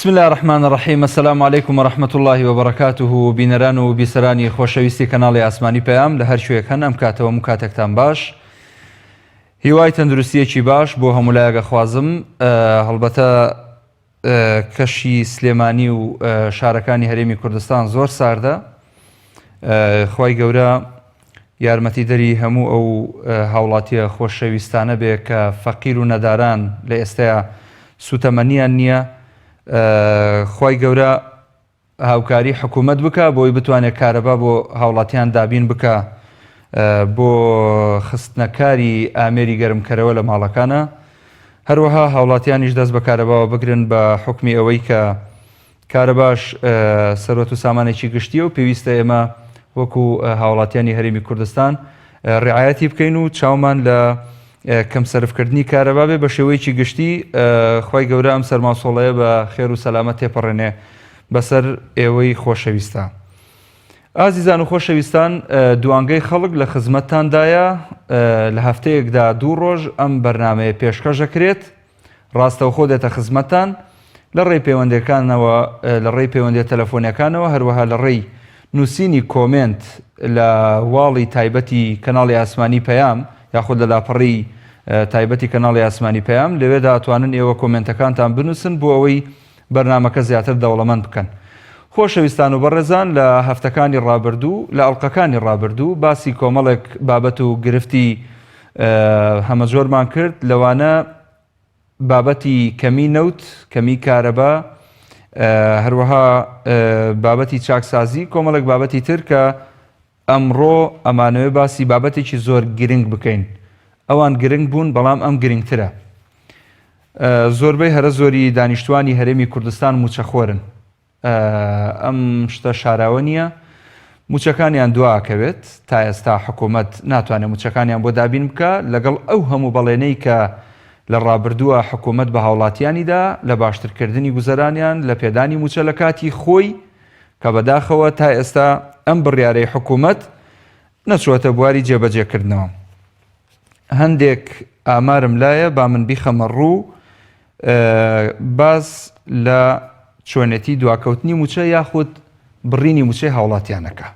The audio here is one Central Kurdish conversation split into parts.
بسم اللە الرحمن الرحیم السلام علیکم و رحمة اللە و بەرەکاته بینەران و بیسەرانی خۆشەویستی کەناڵی ئاسمانی پەیام لە هەر کوێیەک هەن ئەم کاتەوە هەموو کاتێکتان باش هیوای تەندروستیەکی باش بۆ هەموو لایەک ئەخوازم هەڵبەتە کەشی سلێمانی و شارەکانی هەرێمی کوردستان زۆر ساردە خوای گەورە یارمەتیدەری هەموو ئەو هاوڵاتیە خۆشەویستانە بێ کە فەقیر و نەداران لە ئێستەیا سوتەمەنیان نییە خوای گەورە هاوکاری حکوومەت بکە بۆی بتوانێت کارەبا بۆ هاوڵاتیان دابین بکە بۆ خستنەکاری ئامێری گەرمکەرەوە لە ماڵەکانە هەروەها هاوڵاتیانیش دەست بە کارەباوە بگرن بە حکمی ئەوەی کە کارەباش سەروەت و سامانێکی گشتیە و پێویستە ئێمە وەکو هاوڵاتیانی هەرێمی کوردستان ڕعایەتی بکەین و چاومان لە کەم سەرفکردنی کارەبا بێ بە شێوەیەکی گشتی خوای گەورە ئەم سەرماسۆڵەیە بە خێر و سەلامەت تێپەڕێنێ بەسەر ئێوەی خۆشەویستە. ئازیزان و خۆشەویستان دوانگەی خەڵک لە خزمەتتاندایە لە هەفتەیەکدا دوو ڕۆژ ئەم بەرنمەیە پێشکەش دەکرێت ڕاستەوخۆ دێتە خزمەتتان لە ڕێی پەیوەندەکانەوە لە ڕێی پەیوەندیە تەلەفۆنیەکانەوە هەروەها لە ڕێی نووسینی کۆمێنت لە واڵی تایبەتی کەناڵی ئاسمانی پەیام یاخود لە لاپەڕی تایبەتی کەناڵی ئاسمانی پەیام لەوێدا ئەتوانن ئێوە کۆمێنتەکانتان بنووسن بۆ ئەوەی بەرنامەکە زیاتر دەوڵەمەند بکەن. خۆشەویستان و بەڕێزان لە هەفتەکانی ڕابردوو لە ئەڵقەکانی ڕابردوو باسی کۆمەڵێک بابەت و گرفتی هەمەجۆرمان کرد لەوانە بابەتی کەمی نەوت، کەمی کارەبا، هەروەها بابەتی چاکسازی، کۆمەڵێک بابەتی تر کە ئەمڕۆ ئەمانەوێ باسی بابەتێکی زۆر گرنگ بکەین. ئەوان گرنگ بوون بەڵام ئەم گرنگترە. زۆربەی هەرە زۆری دانیشتوانی هەرێمی کوردستان موچەخۆرن. ئەم شتە شاراوە نییە. موچەکانیان دواکەوێت تا ئێستا حکوومەت ناتوانێت موچەکانیان بۆ دابین بکە لەگەڵ ئەو هەموو بەڵێنەی کە لە ڕابردووە حکوومەت بە هاوڵاتیانیدا لە باشترکردنی گوزەرانیان لە پێدانی موچە لە کاتی خۆی کە بەداخەوە تا ئێستا ئەم بڕیارەی حکوومەت نەچووەتە بواری جێبەجێکردنەوە. هەندێک ئامارم لایە با من بیخەمە ڕوو باس لە چۆنێتی دواکەوتنی موچە یاخود بڕینی موچەی هاوڵاتیانەکە.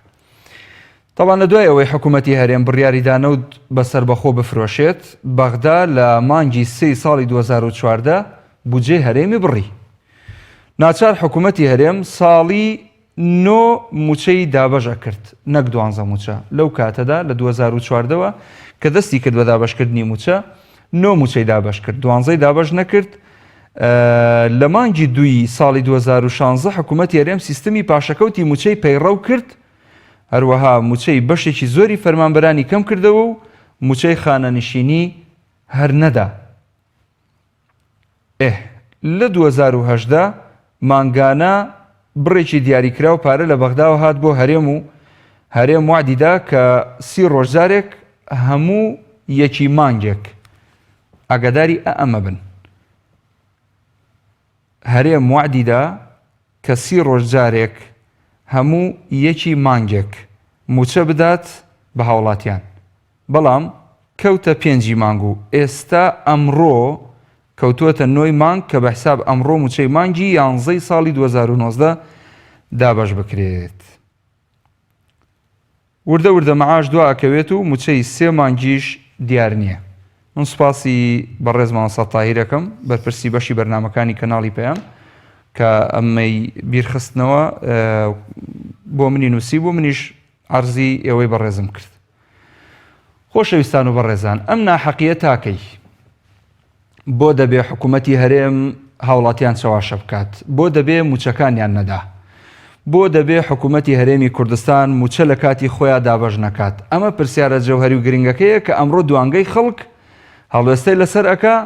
تەبان لە دوای ئەوەی حکوومەتی هەرێم بڕیاریدا نەوت بە سەربەخۆ بفرۆشێت، بەغدا لە مانگی سێی ساڵی 2014 بودجەی هەرێمی بڕی. ناچار حکوومەتی هەرێم ساڵی نۆ مووچەی دابەش ئەکرد نەک دوانزە مووچە، لەو کاتەدا لە 2014 وە کە دەستی کرد بە دابەشکردنی مووچە نۆ مووچەی دابەش کرد دوانزەی دابەش نەکرد، لە مانگی دووی ساڵی 2016 حکوومەتی هەرێم سیستمی پاشەکەوتی مووچەی پەیڕەو کرد، هەروەها مووچەی بەشێکی زۆری فەرمانبەرانی کەم کردەوە و مووچەی خانەنشینی هەر نەدا. ئه لە 2018 مانگانە بڕێکی دیاریکراو پارە لە بەغداوە هات بۆ هەرێم و هەرێم وەعدی دا کە سی ڕۆژ جارێک هەموو یەکی مانگێک ئاگاداری ئە ئەمە بن. هەرێم وەعدی دا کە سی ڕۆژ جارێک هەموو یەکی مانگێک مووچە بدات بە هاوڵاتیان. بەڵام کەوتە پێنجی مانگ و ئێستا ئەمڕۆ کەوتووەتە نۆی مانگ کە بە حساب ئەمڕۆ مووچەی مانگی یانزەی ساڵی 2019 دابەش بکرێت. وردە وردە مەعاش دوا ئەکەوێت و مووچەی سێ مانگیش دیار نییە. من سوپاسی بەڕێز مامۆستا تاهیر ئەکەم بەرپرسی بەشی بەرنامەکانی کەناڵی پەیام کە ئەمەی بیرخستنەوە بۆ منی نووسی بوو منیش عەرزی ئێوەی بەڕێزم کرد. خۆشەویستان و بەڕێزان ئەم ناحەقیە تاکەی؟ بۆ دەبێ حکوومەتی هەرێم هاوڵاتیان چەواشە بکات؟ بۆ دەبێ موچەکانیان نەدا؟ بۆ دەبێ حکوومەتی هەرێمی کوردستان موچە لە کاتی خۆیان دابەش نەکات؟ ئەمە پرسیارە جەوهەری و گرنگەکەیە کە ئەمڕۆ دوانگەی خەڵک هەڵوێستەی لەسەر ئەکا،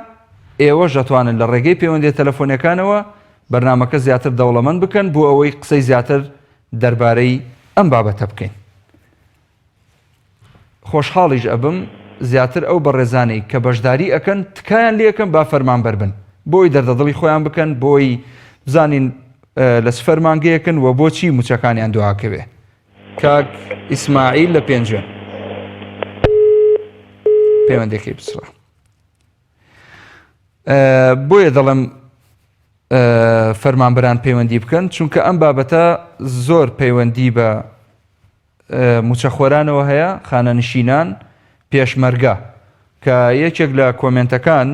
ئێوەش دەتوانن لە ڕێگەی پەیوەندیە تەلەفۆنیەکانەوە بەرنامەکە زیاتر دەوڵەمەند بکەن بۆ ئەوەی قسەی زیاتر دەربارەی ئەم بابەتە بکەین. خۆشحاڵیش ئەبم زیاتر ئەو بەڕێزانەی کە بەشداری ئەکەن تکایان لێ ئەکەم با فەرمانبەر بن بۆی دەردەدڵی خۆیان بکەن بۆی بزانین لە چ فەرمانگەیەکن و بۆچی موچەکانیان دواکەوێ کاک ئیسماعیل لە پێنجوێن پەیوەندەکەی بچڕە بۆیە دەڵێم. فەرمانبەران پەیوەندی بکەن چونکە ئەم بابەتە زۆر پەیوەندی بە موچەخۆرانەوە هەیە خانەنشینان پێشمەرگە کە یەکێک لە کۆمێنتەکان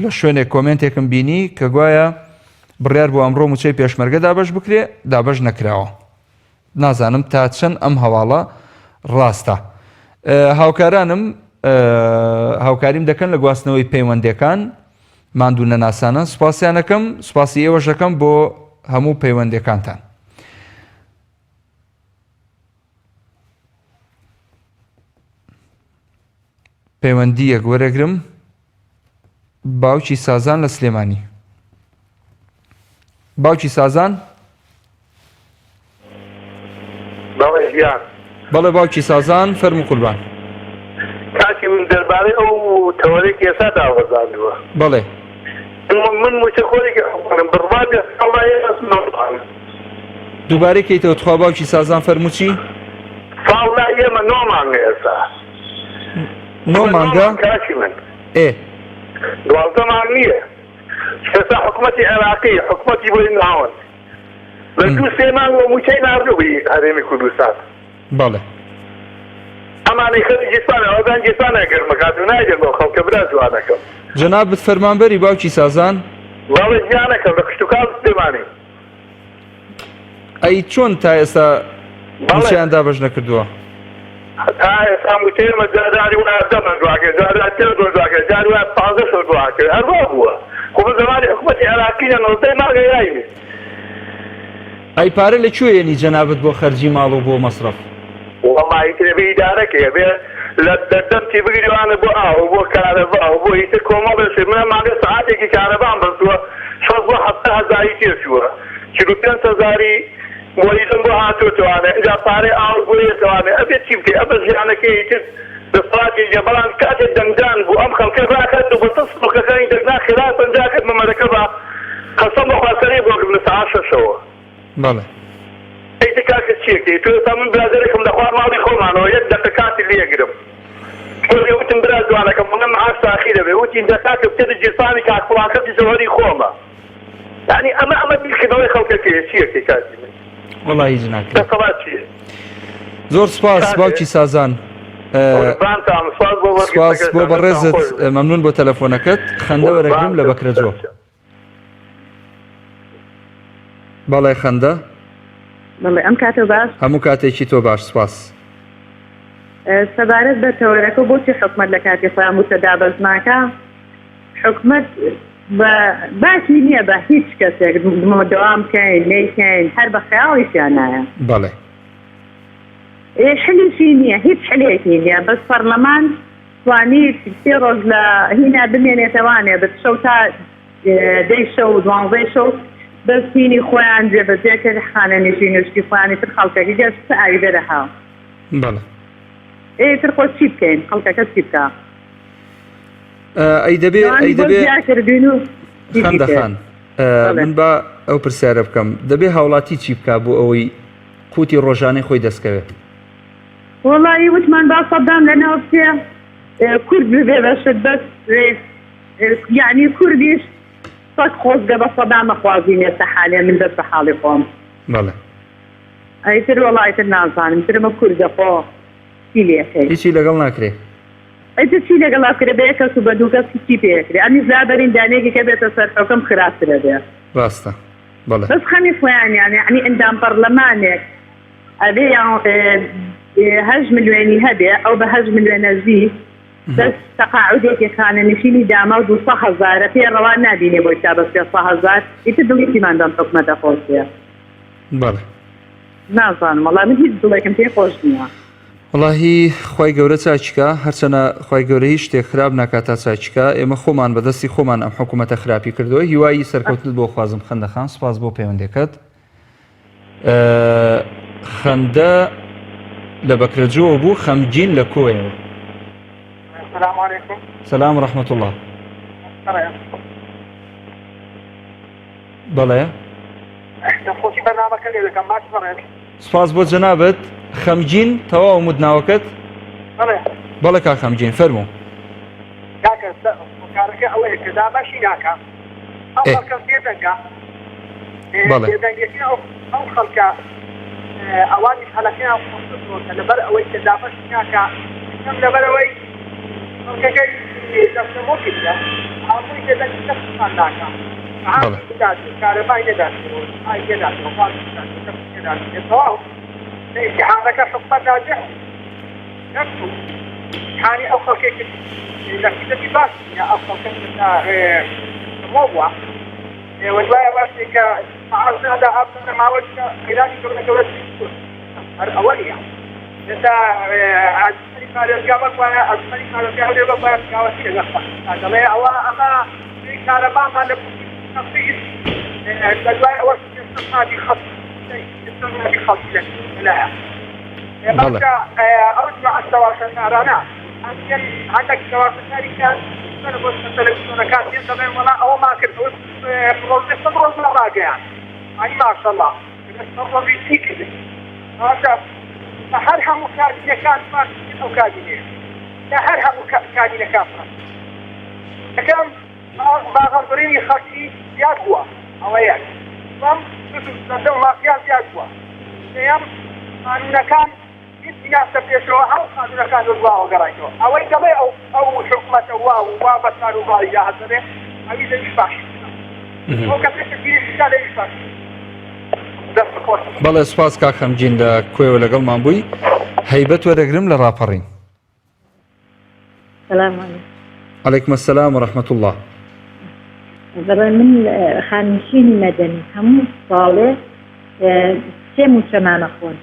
لە شوێنێک کۆمێنتێکم بینی کە گوایە بڕیار بۆ ئەمڕۆ موچەی پێشمەرگە دابش بکرێ دابش نەکراوە نازانم تا چەند ئەم هەواڵە ڕاستە. هاوکارانم هاوکاریم دەکەن لە گواستنەوەی پەیوەندەکان ماندوو نەناسانە سوپاسیانەکەم سوپاسی ئێوەش دەکەم بۆ هەموو پەیوەندەکانتان. پەیوەندیەک وەرەگرم باوکی سازان لە سلێمانی باوکی سازان بەڵێ گیان. بەڵێ باوکی سازان فەرموو قوربان. کاکی من دەربارەی ئەو تەوەرەی کە ئێستا دابەزاندووە. بەڵێ. من مووچەخۆرێکی حکومەتم بڕوا بێ ساڵ لای ئێمە نۆ مانگە. دووبارەی کەیتەوە تخوا باوکی سازان فەرموو چی؟ ساڵ لای ئێمە نۆ مانگە ئێستا. نۆ مانگە؟ کاکی من. ئێ. 12 مانگ نییە. ئێستا حکومەتی عێراقی حکومەتی بۆی ناوەند. لە دوو سێ مانگەوە مووچەی ناردوو هەرێمی کوردستان. بەڵێ. ئەمانەی خەری گیرفانە ئەوەزان گیرفانە گەرم ئەکات و نایدەن بەو خەڵکە برا جوانەکەم. جەنابت فەرمانبەری باوکی سازان؟ بەڵێ گیانەکەم لە کشتوکاڵ سلێمانی. ئەی چۆن تا ئێستا مووچەیان دابەش نەکردووە؟ تا ئێستا مووچەی ئێمە جاری وایە دە مانگ دواکەوێت، جاری وایە پێنج ڕۆژ دواکەوێت، جاری وایە 15 شەو دواکەوێت، هەر وا بووە. خۆ بە زەمانی حکوومەتی عێراقی لە نۆزدەی مانگە یاینێ. ئەی پارە لە کوێ یەنی جەنابت بۆ خەرجی ماڵ و بۆ مەسرەف؟ وەڵاهی تر ئەبێ ئیدارە کەی ئەبێ لە دەمتی بگری وانە بۆ ئاو و بۆ کارەبا و بۆ هیتر کۆمەڵێ شت من ئەم مانگە سەعاتێکی کارەبام بەستووە شەست بۆ حەفتا هەزاری تێچووە 45 هەزاری مۆلیدم بۆ هاتۆتەوانێ ئینجا پارەی ئاو بۆ یەتەوانێ ئەبێ چی بکەی ئەمە ژیانەکەی ئیتر دەسەڵاتی نیە بەڵام کاتێک دەنگدان بوو ئەم خەڵکە ڕاکرد و بەسەر سندوقەکانی دەنگدان خێرا پەنجا کرد مەمەرەکە بە قەسەم بەخوا سەری بۆ کرد لە سەعات شەشەوە. بەڵێ. ئیتر کاکە چیەکەی تۆ ئێستا من برادەرێکم لە خوار ماڵی خۆمانەوە یەک دەقە کاتی لێگرم تۆ لێ وتم برا جوانەکەم بڵێم معاش تاخیر ئەبێ وتی دە کاکە بچێتە گیرفانی کاک فڵان کەسی جەوهەری خۆمە. یانی ئەمە ئەمە بیرکردنەوەی خەڵکەکەیە چیەکەی کاکی من وەڵا هیچ ناکرێت دەسەڵات چیە زۆر سپاس باوکی سازان قوربانتان سپاس بۆ سپاس بۆ وەرگرتنەکەتان دەستتان بەڕێزت خۆش بێت مەمنون بۆ تەلەفۆنەکەت خەندە وەرەگرم لە قوربانتم بەکرەجۆ سەرچاو. بەڵێ خەندە بەڵێ ئەم کاتە باش هەموو کاتێکی تۆ باش سپاس سەبارەت بە تەوەرەکە بۆچی حکومەت لە کاتی خۆیان مووچە دابەش ناکا حکومەت بە باکی نییە بە هیچ کەسێک دەوام بکەین نەیکەین هەر بە خەیاڵیشیان نایە. بەڵێ. ئێ حلیشی نییە هیچ حلێکی نییە بەس پەڕلەمان توانی سێ ڕۆژ لە هینا بمێنێتەوانێ بەس شەو تا دەی شەو دوانزەی شەو بەس هینی خۆیان جێبەجێ کرد خانەنشین و شتی خۆیانی تر خەڵکەکە گەشت چ ئاوی دەرەها. بەڵێ. ئێ تر خۆ چی بکەین خەڵکەکە چی بکا. ئەی دەبێ ئەی دەبێ خەندە خان من با ئەو پرسیارە بکەم دەبێ هاوڵاتی چی بکا بۆ ئەوەی قوتی ڕۆژانەی خۆی دەستکەوێت وەڵی وتمان با سەدام لە ناو بچێ کورد ببێ بەشت بەس یعنی کوردیش سەگ خۆزگە بە سەدامە خوازین ئێستا حالێ من بەس بە حاڵی خۆم بەڵێ ئیتر وەڵا ئیتر نازانم ترمە کوردە خۆ چی لێکەی هیچی لەگەڵ ناکرێ ئیتر چی لەگەڵا بکرێ بە یەک کەس و بە دوو کەس چی پێ ئەکرێ ئەمیش لابەرین دانەیەکی کە بێتە سەر حوکم خراپتر ئەبێ. ڕاستە بەڵێ. بەس خەمی خۆیانیانە یەعنی ئەندام پەڕلەمانێک ئەبێ یان هەشت ملیۆنی هەبێ ئەو بە هەشت ملیۆنە ژی بەس تەقاعودێکی خانەنشینی داماو دوو سە هەزارە پێ ڕەوا نابینێ بۆی تا بە سێ سە هەزار ئیتر دڵی چیمان بەم حکومەتە خۆش بێ. بەڵێ. نازانم وەڵا من هیچ دڵێکم پێ خۆش نییە. وەڵاهی خوای گەورە چاکیکا هەرچەنە خوای گەورە هیچ شتێک خراپ ناکات تا چاکیکا ئێمە خۆمان بەدەستی خۆمان ئەم حکوومەتە خراپی کردەوە هیوایی سەرکەوتنت بۆ خوازم خەندە خان سوپاس بۆ پەیوەندەکەت خەندە لە بەکرەجۆوە بوو خەمگین لە کۆیەوە السلام علیکم سلام ڕەحمەت الله بەڵێ. دەستخۆشی بەرنامەکە لێ دەکەم باش بەڕێز. سپاس بۆ جەنابت خەمگین تەواو مت ناوەکەت؟ بەڵێ. بەڵێ کاک خەمگین فەرموو. کاکە هۆکارەکە ئەوەیە کە دابەشی ناکا. ئەو خەڵکە بێدەنگە بێدەنگەکەی ئەو خەڵکە ئەوانیش هەلەکەیان قوڵتر لەبەر ئەوەی کە دابەش ناکە یەکەم لەبەر ئەوەی خەڵکەکەی دەستەمۆکی نییە ئابووی بێدەنگی کەسمان ناکە کارەبای نەداتەوە ئای نەداتەوە خواردن نەداتەوە کەس نەداتەوە تەواو لە ئیمتیحانەکە حکومەت ناجح بوو نەچوو ئیمتیحانی ئەو خەڵکێک نەتیجەی باش نییە ئەو خەڵکە مۆ بووە ئێوە دوای ڕاستێک کە معاش نادا ئەم ماوەی قەیرانی گەورە گەورە هەر ئەوە نییە ئێستا ئەنجومەنی پارێزگا بەکوایە ئەنجومەنی پارێزگا هەولێر بەکوایە پیاوەتی لەگەڵ دەڵێ ئەوە ئەمە کارەبامان لە لە دوای ئەوەش مافی خەڵکی مافی خەڵکی لەلایە باشە ئەو جماعە چەواشەکارانە هەندێک چەواشەکاری کە بۆ تەلەڤیزیۆنەکان دێن دەڵێن وەڵا ئەوەمان کرد ئەوە پڕۆژەی سەد ڕۆژ ڕاگەیاند ئەی ماشەڵا ڕۆژی چی کرد باشە هەر هەموو کابینەکان باشترین ئەو کابینەیە لە هەر هەموو کابینەکان باشتر یەکەم باغەڵبڕینی خەڵکی زیاد بووە ئەوە یەک دووەم دز و زەندە و مافیا زیاد بووە سێیەم قانوونەکان هیچ ناچتە پێشەوە هەموو قانوونەکان لە دواوە گەڕایتەوە ئەوەی دەڵێ ئەو ئەو حکومەتە وا و وا بە سار و باڵی داهات دەبێ ئەوی لەویش باشترە ئەو کەسێک کە گیری بکا لەویش باشترە دەست خۆش. بەڵێ سوپاس کاک خەمگین لە کۆیەوە لەگەڵمان بووی هەیبەت وەرەگرم لە ڕاپەڕین. سلام علیکم. علیکم السلام و رحمة اللە. بەڵێ من خاننشینی مەدەنی هەموو ساڵێ سێ موچەمان ئەخۆن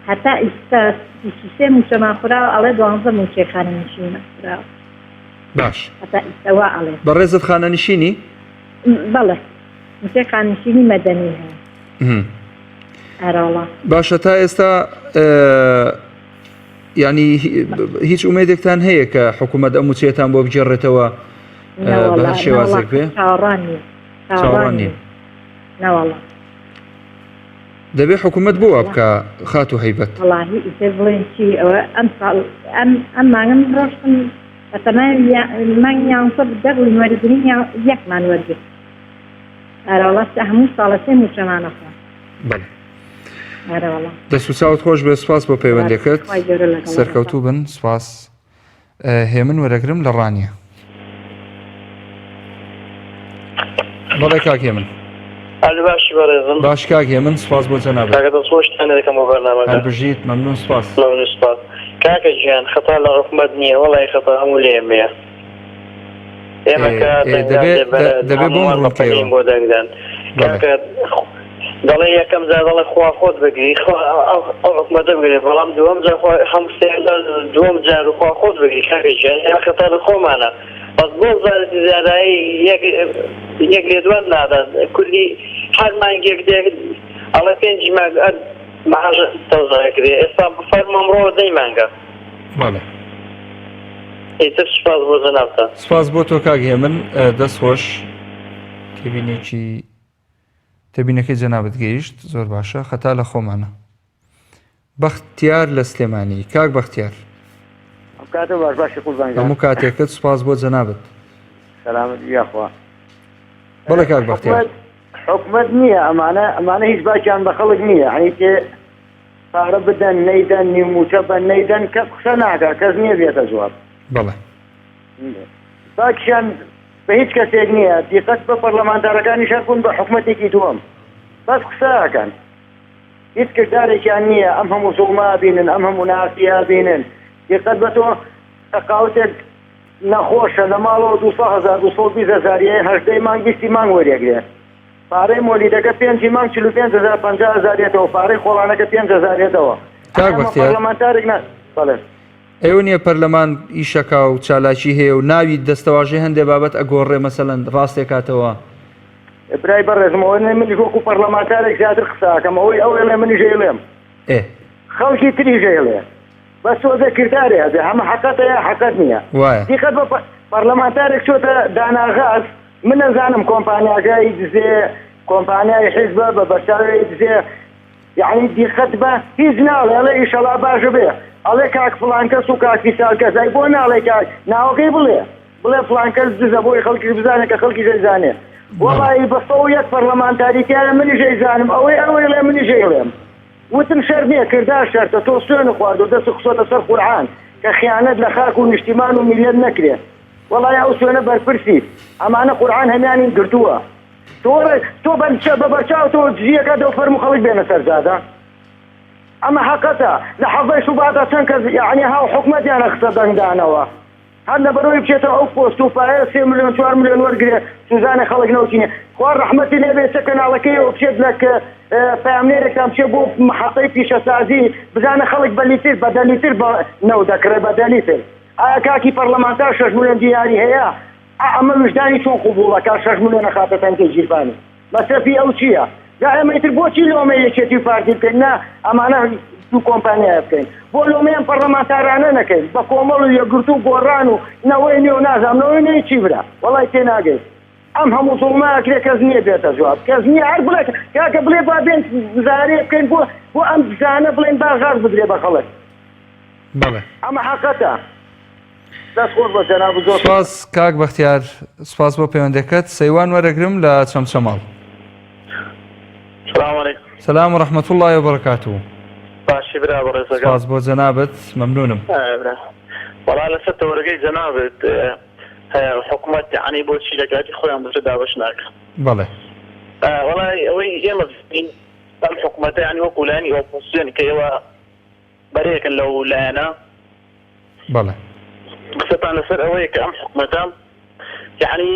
هەتا ئیستا 23 موچەمان خوراوە ئەڵێ دوانزە موچەی خانەنشینمان خوراوە باش هەتا ئیستا وا ئەڵێ بەڕێزت خانەنشینی؟ بەڵێ موچەی خانەنشینی مەدەنی هەیە ئەرەوەڵا باشە تا ئێستا یانی هیچ ئومێدێکتان هەیە کە حکوومەت ئەم موچەیەتان بۆ بگێڕێتەوە بە هەر شێوازێک بێ؟ چاوەڕوان نیم چاوەڕوان نیم نەوەڵا دەبێ حکوومەت بۆ وا بکا خاتوو هەیبەت؟ وەڵاهی ئیتر بڵێن چی ئەوە ئەم ساڵ ئەم ئەم مانگە من ڕۆشتم بەتەمای مانگی یانزە دەغڵین وەرگرین یەکمان وەرگرت ئارەوەڵا هەموو ساڵە سێ مووچەمان ئەخۆن. بەڵێ. دەست و چاوت خۆش بێ سوپاس بۆ پەیوەندەکەت سەرکەوتوو بن سوپاس هێمن وەرەگرم لە ڕانیە بەڵێ کاک هێمن باشی بەڕێزم باش کاک هێمن سوپاس بۆ جەنابت کاکە دەستخۆشتان دەکەم بۆ بەرنامەکە هەر بژیت مەمنون سوپاس مەمنون سوپاس کاکە گیان خەتا لە حکومەت نییە وەڵی خەتا هەموو لە ئێمەیە ئێمە کە دەبێ بۆم ڕوون بۆ دەنگدان کاکە دەڵێ یەکەم جار دەڵێ خوا خۆت بگری خوا ئەو حکومەتە بگرێ بەڵام دووەم جار خوا هەم سێ جار دووەم جار خوا خۆت بگری کاکە گیان ئێمە خەتا لە خۆمانە بەس بۆ وەزارەتی دارایی یەک یەک لێدوان نادات کوردی هەر مانگێک دێ ئەڵێ پێنج مانگ معاش تەوزع کرێ ئێستا بفەرموو ئەمڕۆ دەی مانگە. بەڵێ. ئیتر سوپاس بۆ جەنابتان. سوپاس بۆ تۆ کاک هێمن دەست خۆش تێبینێکی تێبینەکەی جەنابت گەیشت زۆر باشە خەتا لە خۆمانە بەختیار لە سلێمانی کاک بەختیار کاتە باش باشی قوربان هەموو کاتێکت سوپاس بۆ جەنابت سەلامەت یاخوا بەڵێ کاک بەختیار حکومەت نییە ئەمانە ئەمانە هیچ باکیان بە خەڵک نییە هەنی تێ پارە بدەن نەیدەن نیو موچە بە نەیدەن کەس قسە ناکە کەس نییە بێتە جواب بەڵێ باکیان بە هیچ کەسێک نییە دیقەت بە پەرلەمانتارەکانیش هەر بوون بە حکومەتێکی دووەم بەس قسە ئەکەن هیچ کردارێکیان نییە ئەم هەموو زوڵمە بینن ئەم هەموو ناحەقیە بینن دیقەت بە تۆ تەقاوتێک نەخۆشە لە ماڵەوە 200 هەزار 220 هەزاریە هەژدەی مانگ بیستی مانگ وەریەگرێ پارەی مۆلیدەکە پێنجی مانگ 45 هەزار 50 هەزار یەتەوە پارەی خۆڵانەکە 5 هەزار یەتەوە کاک بەختیار پەرلەمانتارێک نا بەڵێ ئێوە نییە پەرلەمان ئیشەکا و چالاکی هەیە و ناوی دەستەواژەی هەندێ بابەت ئەگۆڕێ مەسەلەن ڕاستێکاتەوە. برای بەڕێزم ئەوە نە منیش وەکو پەرلەمانتارێک زیاتر قسە ئەکەم ئەوەی ئەو ئەڵێ منیش ئەیڵێم ئێ. خەڵکی تریش ئەیڵێ بەس تۆزێ کردارێ هەبێ هەمە حەقەتە یا حەقەت نییە وایە. دیقەت بە پەرلەمانتارێک چۆتە داناغاز من ئەزانم کۆمپانیاکە ئی دزێ کۆمپانیای حیزبە بە بەرچاوی دزێ یەعنی دیقەت بە هیچ ناڵێ ئەڵێ ئیشەڵا باش بێ ئەڵێ کاک فڵان کەس و کاک فیسال کەس ئەی بۆ ناڵێ کاک ناوەکەی بڵێ. بڵێ فڵان کەس دزە بۆی خەڵکیش بزانێ کە خەڵکیش ئەیزانێ وەڵایی بە 101 پەرلەمانتاری تیایە منیش ئەیزانم ئەوەی ئەوەی ڵێ منیش ئەیڵێم وتم شەرت نییە کردار شەرتە تۆ سوێن خواردو دەست خسۆتە سەر قورعان کە خیانەت لە خاک و نیشتیمان و میللەت نەکرێ وەڵایی ئەو سوێنە بەرپرسیت ئەمانە قورعان هەمیانی گرتووە تۆ تۆ بە بەرچاو تۆ دزیەکە دەو فەرموو خەڵک بێنە سەر جادە ئەمە حەقەتە لە حەڤەی شوباتا چەند کەس یەعنی هاو حکومەتیان خستە دەنگدانەوە هەر لەبەرئەوەی بچێتەوە ئەو پۆست و پایە سێ ملیۆن چوار ملیۆن وەرگرێ سوزانێ خەڵک نەوتی نیە خوا ڕەحمەتی لێبێ چە کەناڵەکەیەوە بچێت لە پەیامنێرێکتان بچێ بۆ محەتەی پیشەسازی بزانە خەڵک بە لیتر بە دە لیتر بە نەوت دەکڕێ بە دە لیتر ئایا کاکی پەرلەمانتار شەش ملیۆن دیناری هەیە ئا ئەمە ویژدانی چۆن قبوڵە کا شەش ملیۆن ئەخاتە تەنکەی گیرفانی مەسرەفی ئەو چییە؟ جا ئێمە ئیتر بۆچی لۆمەی یەکێتی و پارتی بکەین نا ئەمانە دوو کۆمپانیایە بکەین بۆ لۆمەی ئەم پەرلەمانتارانە نەکەین بە کۆمەڵ و یەکگرتوو و گۆڕان و نەوەی نوێ و نازانم نەوەی نوێی چی برا وەڵای تێناگەین ئەم هەموو زوڵمە ئەکرێ کەس نییە بێتە جواب کەس نییە هەر بڵێ کاکە بڵێ با بێن مزارەیە بکەین بۆ بۆ ئەم دزانە بڵێن با غاز بدرێ بە خەڵک بەڵێ ئەمە حەقەتە. دەست خۆش بە جەنابت زۆر سوپاس کاک بەختیار سوپاس بۆ پەیوەندەکەت سەیوان وەرەگرم لە چەمچەماڵ. سلام علیکم. سلام و رحمة اللە و برکاته. باشی برا بەڕێزەکەم. سوپاس بۆ جەنابت مەمنونم. برا وەڵا لەسەر تەوەرەکەی جەنابت حکومەت یەعنی بۆچی لە کاتی خۆیان بودجە دابەش ناکا. بەڵێ. وەڵا ئەوەی ئێمە بزانین ئەم حکومەتە یەعنی وەکو لایەنی ئۆپۆزسیۆن کە ئێوە بەرەیەکن لەو لایەنە. بەڵێ. قسەتان لەسەر ئەوەیە کە ئەم حکومەتە یەعنی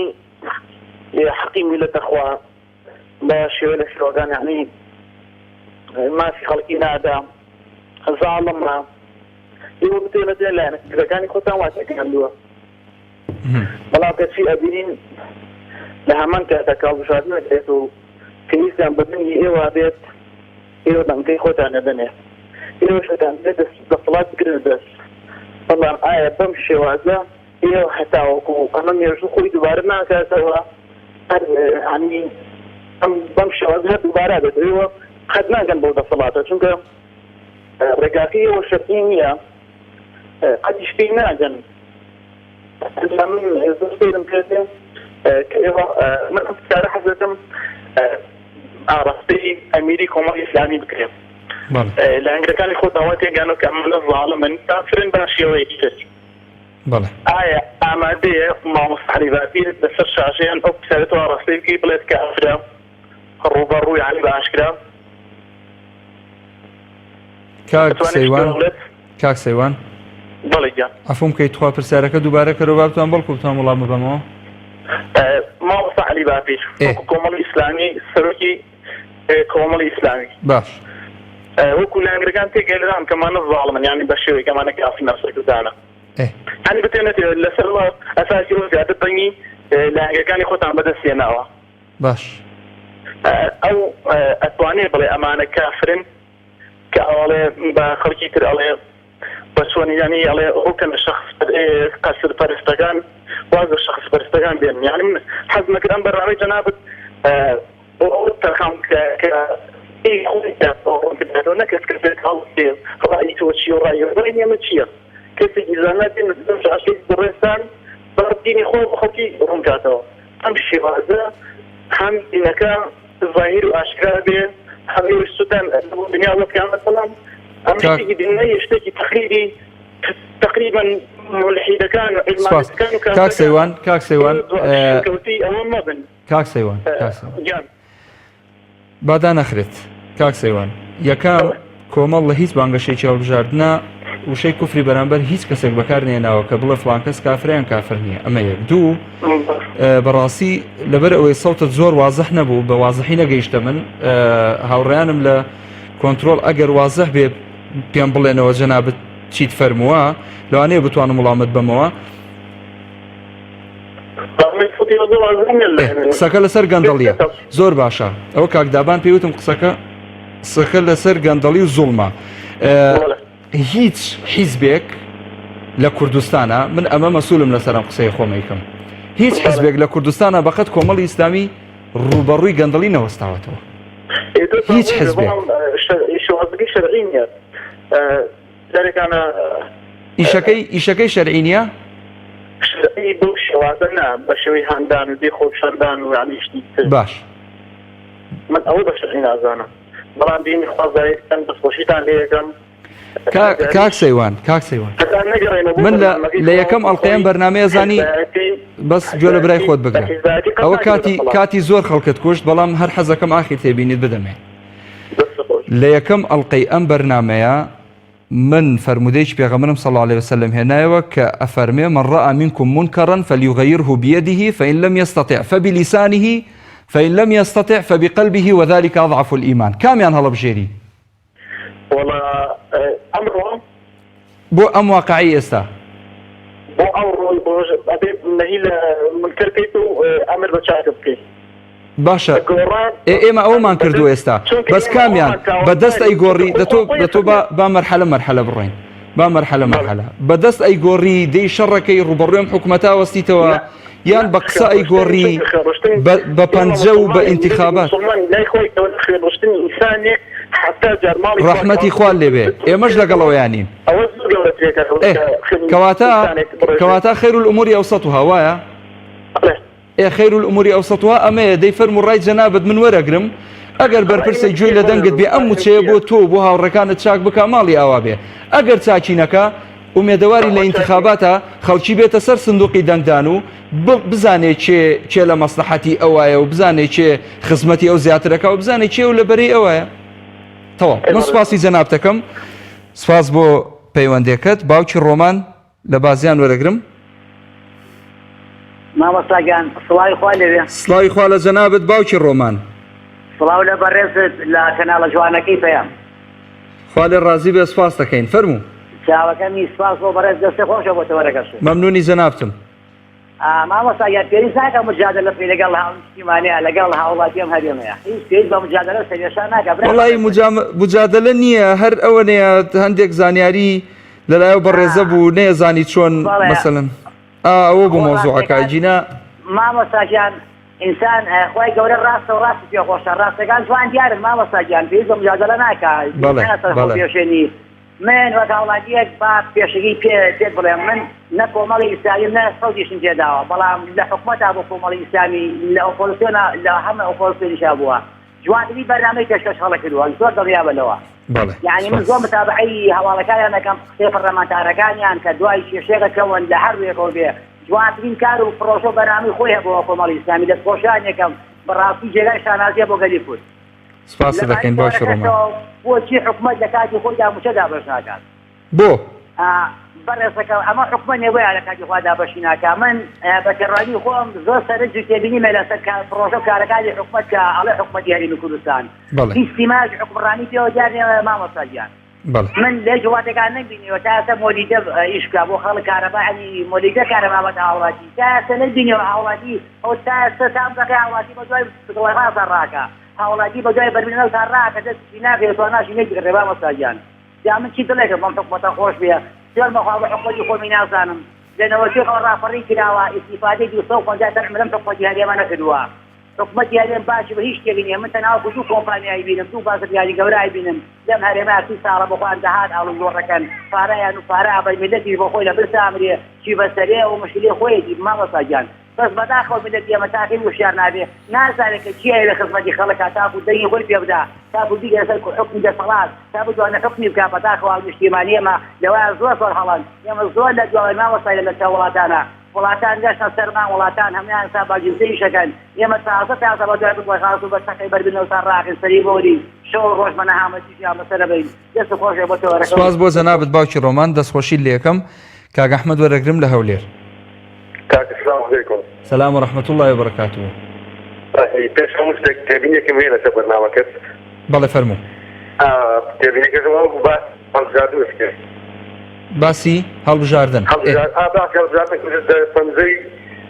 حەقی میللەت دەخوا بە شێوە لە شێوەکان یەعنی مافی خەڵکی نادا زاڵمە ئێوە بتێنە دێ لایەنە فکرەکانی خۆتان وا تێگەیاندووە بەڵام کەچی ئەبینین لە هەمان کاتا کە هەڵبژاردن ئەکرێت و پێویستیان بە دەنگی ئێوە بێت ئێوە دەنگەکەی خۆتان ئەدەنێ ئێوەش ئەتانەوێت دەست دەسەڵات بگرنە دەست بەڵام ئایا بەم شێوازە ئێوە هەتاوەکو ئەمە مێژوو خۆی دووبارە ناکاتەوە هەر یانی ئەم بەم شێوازە هەر دووبارە بێت ئێوە قەت ناگەن بەو دەسەڵاتە چونکە ڕێگاکەی ئێوە شەرعی نییە قەتیش پێی ناگەن ئەنجا من زۆر سەیرم کرد کە ئێوە من ئەم پرسیارە حەز دەکەم ئاڕاستەی ئەمیری کۆمەڵی ئیسلامی بکرێت لایەنگرەکانی خۆتان وا تێگەیاندووە کە ئەمانە زاڵمن کافرن بە شێوەیەکی تر بەڵێ. ئایا ئامادەیە مامۆستا عەلی باپیر لەسەر شاشەیان ئەو پرسیارە تۆ ئاڕاستەی بکەی بڵێت کافرە ڕووبەڕوو یانی بە ئاشکرا کاک سەیوان کاک سەیوان بەڵێ گیان عەفوم کەی تخوا پرسیارەکە دووبارە کەرەوە با بتوان بەڵکو بتوان وەڵام ببەمەوە. مامۆستا عەلی باپیر وەکو کۆمەڵی ئیسلامی سەرۆکی کۆمەڵی ئیسلامی باش وەکو لایەنگرەکان تێگەیەنران کە مانە زاڵمن یانی بە شێوەیەک ئەمانە کافرن ئەم سەرکردانە یانی بتێنێت لەسەر ئەساسی ئەو زیاتر دەنگی لایەنگرەکانی خۆتان بەدەست هێناوە باش ئەو ئەتوانێ بڵێ ئەمانە کافرن کە ئەڵێ بە خەڵکی تر ئەڵێ بە چۆن یانی ئەڵێ ڕووکەنە شەخس قەسر پەرستەکان واز لە شەخس پەرستەکان بێن یانی من حەز مەکرد ئەم بەرنامەی جەنابت بۆ ئەوە تەرخان بکە کە خۆی ڕوون نەکەس کە بێت هەڵسێ ڕای تۆ چیە و ڕای ڕای ئێمە چییە کەسێکی زانا بێ لەم شاشەی بەڕێزتان بە دینی خۆ بە خەڵکی ڕوون کاتەوە ئەم شێوازە هەم دینەکە زاهیر و ئاشکرا بێ هەم ئێوەش سوودتان بۆ دنیا بۆ قیامەت بەڵام ئەم کاک شتێکی دنیاییە شتێکی تەقلیدی تەقریبا مولحیدەکان و سپاس عیلمانیەکان و کاک کافرەکان سەیوان کاک سەیوان ئێوە ئە، شوێنکەوتەی ئەوە مەبن کاک سەیوان کاک سەیوان گیان با دانەخرێت کاک سەیوان یەکەم کۆمەڵ لە هیچ بانگەشەیەکی هەڵبژاردنە وشەی کوفری بەرامبەر هیچ کەسێک بەکار نێناوە کە بڵێ فڵان کەس کافرە یان کافر نییە ئەمە یەک دوو بەڕاستی لەبەر ئەوەی سەوتت زۆر وازح نەبوو بە وازحی نەگەیشتە من هاوڕیانم لە کۆنتترۆل ئەگەر وازح بێ پێم بڵێنەوە جەنابت چیت فەرمووە لەوانەیە بتوانم وڵامت بەمەوە قسەکە لەسەر گەندەڵیە زۆر باشە ئەوە کاک دابان پێی وتم قسەکە قسەکە لەسەر گەندەڵی و زوڵمە هیچ حیزبێک لە کوردستانە من ئەمە مەسولم لەسەرم قسەی خۆمەیکەم هیچ حزبێک لە کوردستانە بەقەت کۆمەڵی ئیسلامی ڕوبەڕووی گەندەڵی نەوەستاوەتەوە هیچ حزبێک ئیشەکەی ئیشەکەی شەرعی نییە؟ شەرعی بەو شێوازە نا بە شێوەی هاندان و بێ خۆپیشاندان و یانی شتی تر. باش. من ئەوە بە شەرعی نازانم بەڵام دینی خوا زایەکەن دەستخۆشیتان لێ ئەکەم. کاک سەیوان کاک سەیوان من لە یەکەم ئەڵلقەیەم بەرنمەیە زانی بەس گوێ لە برای خۆت بگرە ئەوە کاتی کاتی زۆر خەڵکت کوشت بەڵام هەر حەزەکەم ئاخیر تێبینیت بدەمێ لە یەکەم ئەڵلقەی ئەم بەرنمەیە من فەرموودەیەکی پێغەمبەرم صلی اللە علیە وسلم هێنایەوە کە ئەفەرمێ من رأى منكم منكرا فليغيره بيده فإن لم يستطع فبلسانه فإن لم يستطع فبقلبه وذلك أضعف الإيمان کامیان هەڵەبژێری؟ وەڵا ئەمڕۆ بۆ ئەم واقعی ئێستا بۆ ئەوڕۆ ئەبێ نەهی لە منکەر بکەیت و ئەمر بە چاکە بکەیت باشە ئێمە ئەومان کردو ئێستا بەس کامیان بەدەست ئەی گۆڕی دەتۆ دەتۆ با مەرحەلە مەرحەلە بڕۆین با مەرحەلە مەرحەلە بەدەست ئەی گۆڕی دەی شەڕەکەی ڕوبەڕوێم حکومەتا وەستیتەوە یان بە قسە ئەی گۆڕی بە پەنجە و بە ئینتخابات ڕەحمەتی خوا لێبێ ئێمەش لەگەڵەوەیانین کەواتە کەواتە خێر الأمور أوسطها وایە ئێ خیر الامور اوسطها ئەمەیە دەی فەرموو ڕای جەنابت من وەرەگرم ئەگەر بەرپرسێک گوێی لە دەنگت بێ ئەم موچەیە بۆ تۆ و بۆ هاوڕێکانت چاک بکا ماڵی ئاوا بێ ئەگەر چاکی نەکا ئومێدەواری لە ئینتخاباتا خەڵکی بێتە سەر سندوقی دەنگدان و بزانێ کێ کێ لە مەسلحەتی ئەوایە و بزانێ کێ خزمەتی ئەو زیاترەکە و بزانێ کێ و لە بەرەی ئەوایە تەواو من سپاسی جەنابتەکەم سپاس بۆ پەیوەندەکەت باوکی ڕۆمان لە بازیان وەرەگرم. مامۆستا گیان سڵاوی خوا لەوێ. سڵاوی خوا لە جەنابت باوکی ڕۆمان. سڵاو لە بەڕێزت لە کەناڵە جوانەکەی پەیام. خوا لێ ڕازی بێ سپاست دەکەین فەرموو. چاوەکەمی سپاس بۆ بەڕێز دەستێ خۆشە بۆ تەوەرەکەشت. مەمنونی جەنابتم. مامۆستا گیان پێویست ناکا مجادەلە بکەی لەگەڵ هاونیشتیمانیا لەگەڵ هاوڵاتی ئەم هەرێمەیە هیچ پێویست بە مجادەلە و سەرێشان ناکا برا وەڵی مجادەلە نییە هەر ئەوەنەیە هەندێک زانیاری لەلایەو بەڕێزە بوو نەیەزانی چۆن مەسەلەن ئەوە بوو مەوزوعەکە گینا مامۆستا گیان ئینسان خوای گەورە ڕاستە و ڕاستی پێ خۆشە ڕاستەکان جوان دیارن مامۆستا گیان پێویست بە مجادەلە ناکا بەڵێ بەڵێ پێشێنی من وەک هاوڵاتییەک با پێشەکی پێ پێت بڵێم من نە کۆمەڵی ئیسلامیم نە سەوتیشم پێداوە بەڵام لە حکومەتا بۆ کۆمەڵی ئیسلامی لە ئۆپۆزسیۆنا لە هەمە ئۆپۆزسیۆنیشا بووە جوانترین بەرنامەی پێشکەش خەڵک کردووە زۆر دڵنیابە لەوە بەڵێ یعنی من سپاس. زۆر متابعەی هەواڵەکانیان دەکەم قسەی پەرلەمانتارەکانیان کە دوای کێشەیەک کەون لە هەر ڕوویەکەوە بێ جوانترین کار و پڕۆژە و بەرنامەی خۆی هەبووە کۆمەڵی ئیسلامی دەستخۆشیان یەکەم بەڕاستی جێگای شانازیە بۆ گەلی کورد سپاست دەکەین باوکی ڕۆمان. بۆچی حکومەت لە کاتی خۆیدا موچە دابەش ناکات؟ بۆ؟ بەڕێزەکەم ئەمە حکومەت نیە بۆیە لە کاتی خۆیا دابەشی ناکا من بە تێڕوانینی خۆم زۆر سەرنج و تێبینیم هەیە لەسەر پڕۆژە و کارەکانی حکومەت کە ئەڵێ حکومەتی هەرێمی کوردستان هیچ سیمایەکی حوکمڕانی پێوە دیار نیە مامۆستا گیان. من لە هیچ وڵاتێکا نەمبینیوە تا ئێستا مۆلیدە ئیش بکا بۆ خەڵک کارەبا یانی مۆلیدە کارەبا بەتە هاوڵاتی تا ئێستا نەمبینیوە هاوڵاتی ئەو تا ئێستا تا ئەم دەقەی هاوڵاتی بە دوای بگڵە ڕازا ڕاکا هاوڵاتی بە دوای بەرمیل نەوتا ڕاکە دەستیشی ناکەوێ تواناشی نەیگرێ مامۆستا گیان جا من چی دڵێکم بەم حکومەتە خۆش بێ سوێن بەخوا بە حکومەتی خۆمی نازانم لە نەوەتیەکەوە ڕاپەڕین کراوە ئیستیفادەی 250 تەن لەم حکومەتی هەرێمە نەکردووە حکومەتی هەرێم باشی بە هیچ شتێک نیە من تەنها وەکو دوو کۆمپانیا ئەیبینم دوو بازرگانی گەورە ئەیبینم لەم هەرێمە 30 ساڵە بۆ خۆیان داهات ئاڵوگۆڕ ئەکەن پارەیان و پارە ئەبەن میللەتیش بۆ خۆی لە برسا ئەمرێ چی بەسەرێ ئەو مشکلەی خۆیەتی مامۆستا گیان بەس بەداخەوە میللەتی ئێمە تاکەی وشیار نابێ نازانێ کە چی ئەیەوێ خزمەتی خەڵک کا تاکو دەنگی خۆی پێ بدا تاکو بیگەنە سەر حوکمی دەسەڵات تا بتوانێ حوکمی بکا بەداخەوە هاونیشتیمانی ئێمە لەوەیان زۆر زۆر هەڵەن ئێمە زۆر لە دواوەین مامۆستا لە چاو وڵاتانە وڵاتان گەشتە سەرمان وڵاتان هەمویان ئێستا باجی ئیش ئەکەن ئێمە تازە تازە بە دوای بکوڵی خاس و بە چەقەی بەربن نەوسان ڕاخین سەری بۆرین شەو و ڕۆژ بە نەهامەتی ژیان بەسەر ئەبەین دەست خۆش بێ بۆ تەوەرەکە سپاس بۆ جەنابت باوکی ڕۆمان دەستخۆشیت لێکەم کاک ئەحمەد وەرەگرم لە هەولێر. کاک سلام علیکم. سلام و رحمة اللە و برکاته. پێش هەموو شتێک تێبینیەکم هەیە لەسەر بەرنامەکەت. بەڵێ فەرموو. تێبینیەکەشم ئەوە بوو باسی هەڵبژاردنت کرد. باسی هەڵبژاردن. باسی هەڵبژاردن کرد پەنجەی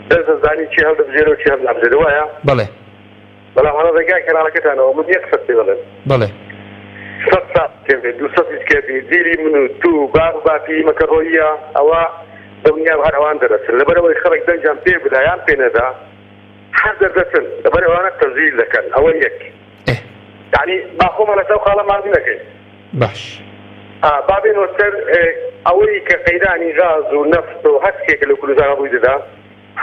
دەست دەزانی کێ هەڵدەبژێرێ و کێ هەڵنابژێرێ وایە؟ بەڵێ. بەڵام هەڵە ڕێگای کەناڵەکەتانەوە من یەک قسەت پێ دەڵێم. بەڵێ. سەد ساڵ کێ بێ دووسەدیش کێ بێ جیلی من و تو و باب و باپیری مە کە ڕۆییە ئەوە دڵنیام هەر ئەوان دەرەچن لەبەرئەوەی خەڵک دەنگیان پێ بدا یان پێ نەدا هەر دەردەچن لەبەر ئەوانە تەزویر دەکەن ئەوە یەک. ئێ. یانی با خۆمان لەسەر ئەو خاڵە ماندوو نەکەین. باش. با بێنەوە سەر ئەوەی کە قەیرانی غاز و نەفت و هەر شتێک لە کوردستان ڕووی دەدا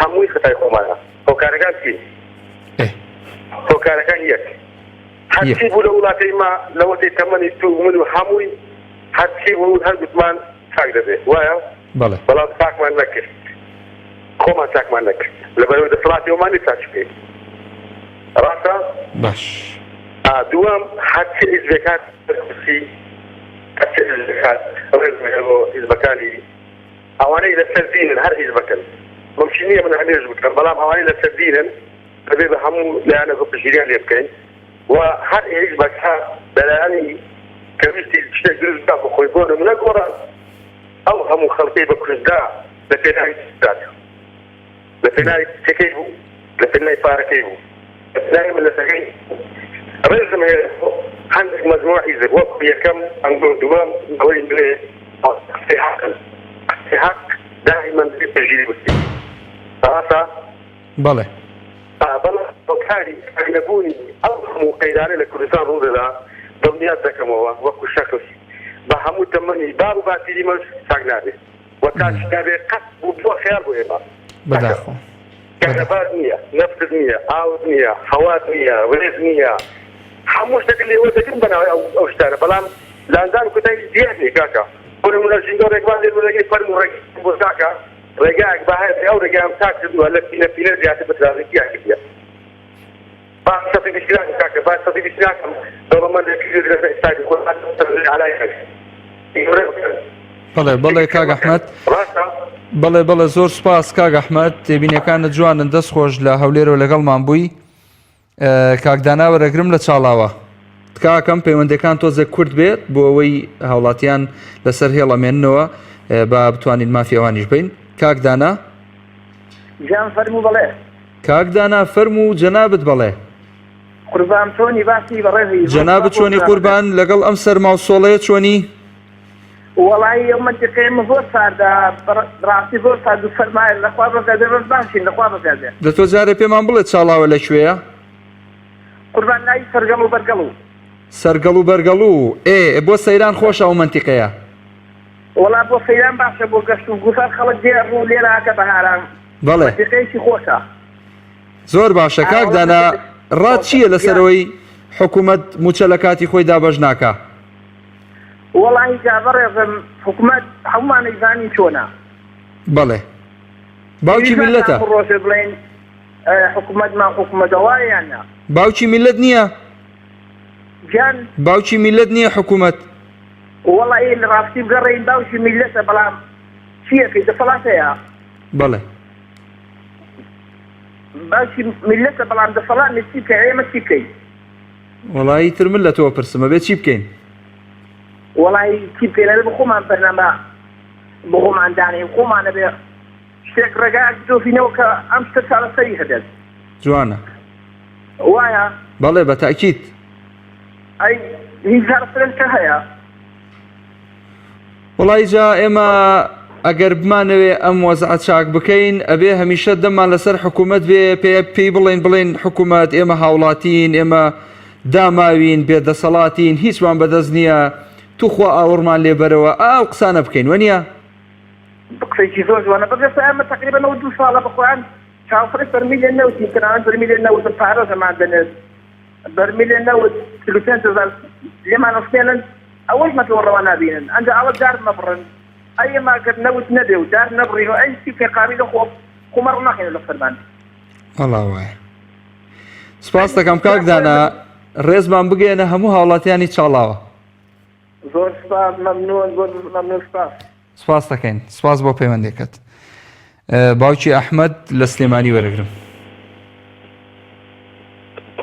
هەمووی خەتای خۆمانە. هۆکارەکان چین؟ هۆکارەکان یەک هەرچی بوو لە وڵاتەی ما لەوەتەی تەمەنی تو و من و هەمووی هەرچی بوو هەر گوتمان چاک دەبێ وایە؟ بەڵێ. بەڵام چاکمان نەکرد خۆمان چاکمان نەکرد لەبەرئەوەی دەسەڵاتی ئەومان نیە چاکی بکەین ڕاستە؟ باش. دووەم هەرچی حیزبێک هات سەر کورسی هەرچی حیزبێک هات ڕێزم هەیە بۆ حیزبەکانی ئەوانەی لەسەر دینن هەر حیزبەکن ممکن نییە من هەمێش بکەم بەڵام ئەوانەی لەسەر دینن دەبێ بە هەموو لایەنێک پشتگیریان لێ بکەین و هەر حیزبەک هات بەلایەنی کە ویستی شتێک دروست بکات بۆ خۆی بۆ نمونە گۆڕان ئەو هەموو خەڵکەی بە کوشتدا لە پێناوی دات لە پێناوی کچەکەی بوو لە پێناوی پارەکەی بوو لە پێناوی مللەتەکەی بوو ڕێزم هەیە بۆ هەندێک مەجموعە حیزب وەکو یەکەم ئەنگۆ دووەم ئەوەی نوێ قسەی حەقن قسەی حەق دائیمەن دەبێ پشتگیری بکرێت ڕاستە؟ بەڵێ. بەڵام هۆکاری نەبوونی ئەو هەموو قەیرانە لە کوردستان ڕوودەدا دڵنیات دەکەمەوە وەکو شەخس بە هەموو تەمەنی باب و باپیریمەش چاک نابێ و چاکیش نابێ قەت بووە خەیاڵ بۆ ئێمە. بەداخەوە. کارەبات نییە، نەفتت نییە، ئاوت نییە، هەوات نییە، ڕێز نییە، هەموو شتێک لێ وەردەگرن بە ناوی ئەو شتانە بەڵام لە ئەنجامی کۆتایی دیار نییە کاکە. بۆ نموونە ژینگە ڕێگمان لێ وەردەگری فەرموو ڕێگەی بۆ کاکە ڕێگایەک با هەبێ ئەو ڕێگایەم چاک کردووە لە پینە پینە زیاتر بە ترافیکیان کردیە. با 120 ناکەم کاکە با 120 ناکەم دەوڵەمەندێک کردێت لەسەر حسابی خۆی با عەلای نەبێت. گەورە بکەن. بەڵێ بەڵێ کاک ئەحمەد. ڕاستە؟ بەڵێ بەڵێ زۆر سوپاس کاک ئەحمەد تێبینیەکانت جوانن دەست خۆش لە هەولێرەوە لەگەڵمان بووی کاک دانا وەرەگرم لە چاڵاوە تکاکەم پەیوەندەکان تۆزێک کورت بێت بۆ ئەوەی هاوڵاتیان لەسەر هێڵ ئەمێننەوە با بتوانین مافی ئەوانیش بین کاک دانا گیان فەرموو بەڵێ. کاک دانا فەرموو جەنابت بەڵێ. قوربان چۆنی باسی بەڕێزی زۆر جەنابت سوپاس بۆ چۆنی پرسیارەکەت. قوربان لەگەڵ ئەم سەرما و سۆڵەیە چۆنی؟ وەڵایی ئەو مەنتیقەیە مە زۆر ساردە بەڕاستی زۆر سارد و سەرمایە لەخوا بەزیادێ بەس باشین لەخوا بەزیادێ. دە تۆ جارێ پێمان بڵێ چاڵاوە لە کوێیە؟ قوربان لای سەرگەڵ و بەرگەڵو. سەرگەڵ و بەرگەڵو ئێ بۆ سەیران خۆشە ئەو مەنتیقەیە. وەڵا بۆ سەیران باشە بۆ گەشت و گوزار خەڵک دێ ڕوو لێرە ئەکا بەهاران بەڵێ. مەنتیقەیەکی خۆشە. زۆر باشە کاک دانا ڕات چییە لەسەر ئەوەی حکوومەت مووچە لە کاتی خۆی دابەش ناکا؟ وەڵاهی جا بەڕێزم حکومەت هەموومان ئەیزانین چۆنە. بەڵێ باوکی پێویست ناکا میللەتە. هەموو ڕۆژێ بڵێین حکومەتمان حکومەتە وایە یان نا؟ باوکی میللەت نییە؟ گیان؟ باوکی میللەت نییە حکومەت؟ وەڵاهی لە ڕاستی بگەڕێین باوکی میللەتە بەڵام چی ئەکەی دەسەڵات هەیە. بەڵێ. باوکی میللەتە بەڵام دەسەڵات نیە چی بکەین ئێمە چی بکەین؟ وەڵایی تر من لە تۆ پرسم ئەبێ چی بکەین؟ وەڵایی چی بکەین ئەبێ بخۆمان بەرنامە بخۆمان دانێین خۆمان ئەبێ شتێک ڕێگایەک بدۆزینەوە کە ئەم شتە چارەسەری هەبێت. جوانە. وایە؟ بەڵێ بە تەئکید. ئەی هیچ چارەسەرێک هەیە؟ وەڵایی جا ئێمە ئەگەر بمانەوێ ئەم وەزعە چاک بکەین ئەبێ هەمیشە دەممان لەسەر حکوومەت بێ پێ پێی بڵێن بڵێن حکوومەت ئێمە هاوڵاتین ئێمە داماوین بێ دەسەڵاتین هیچمان بەدەست نییە توخوا ئاوڕمان لێ بەرەوە ئاو قسانە بکەین وەنیە؟ قسەیەکی زۆر جوانە بەس ئێستا ئێمە تەقریبەن ئەوە دوو ساڵە بە خۆیان چاوەڕێی بەرمیلێ نەوتین تەنانەت بەرمیلێ نەوت پارەش ئەمان دەنێت بەرمیلێ نەوت 45 هەزار لێمان ئەستێنن ئەوەش مەتەوە ڕەوا نابینن ئەنجا ئەڵە دار مەبڕن ئەی ئێمە گەر نەوت نەبێ و دار نەبڕین و ئەی چی بکەین قاوی لە خۆ خۆ مەڕ ناخەینە لە سەرمان. وەڵا وایە. سپاس دەکەم کاک دانا ڕێزمان بگەیەنە هەموو هاوڵاتیانی چاڵاوە. زۆر سپاس مەمنون زۆر مەمنون سپاس. سپاس دەکەین سپاس بۆ پەیوەندەکەت. باوکی ئەحمەد لە سلێمانی وەرەگرم.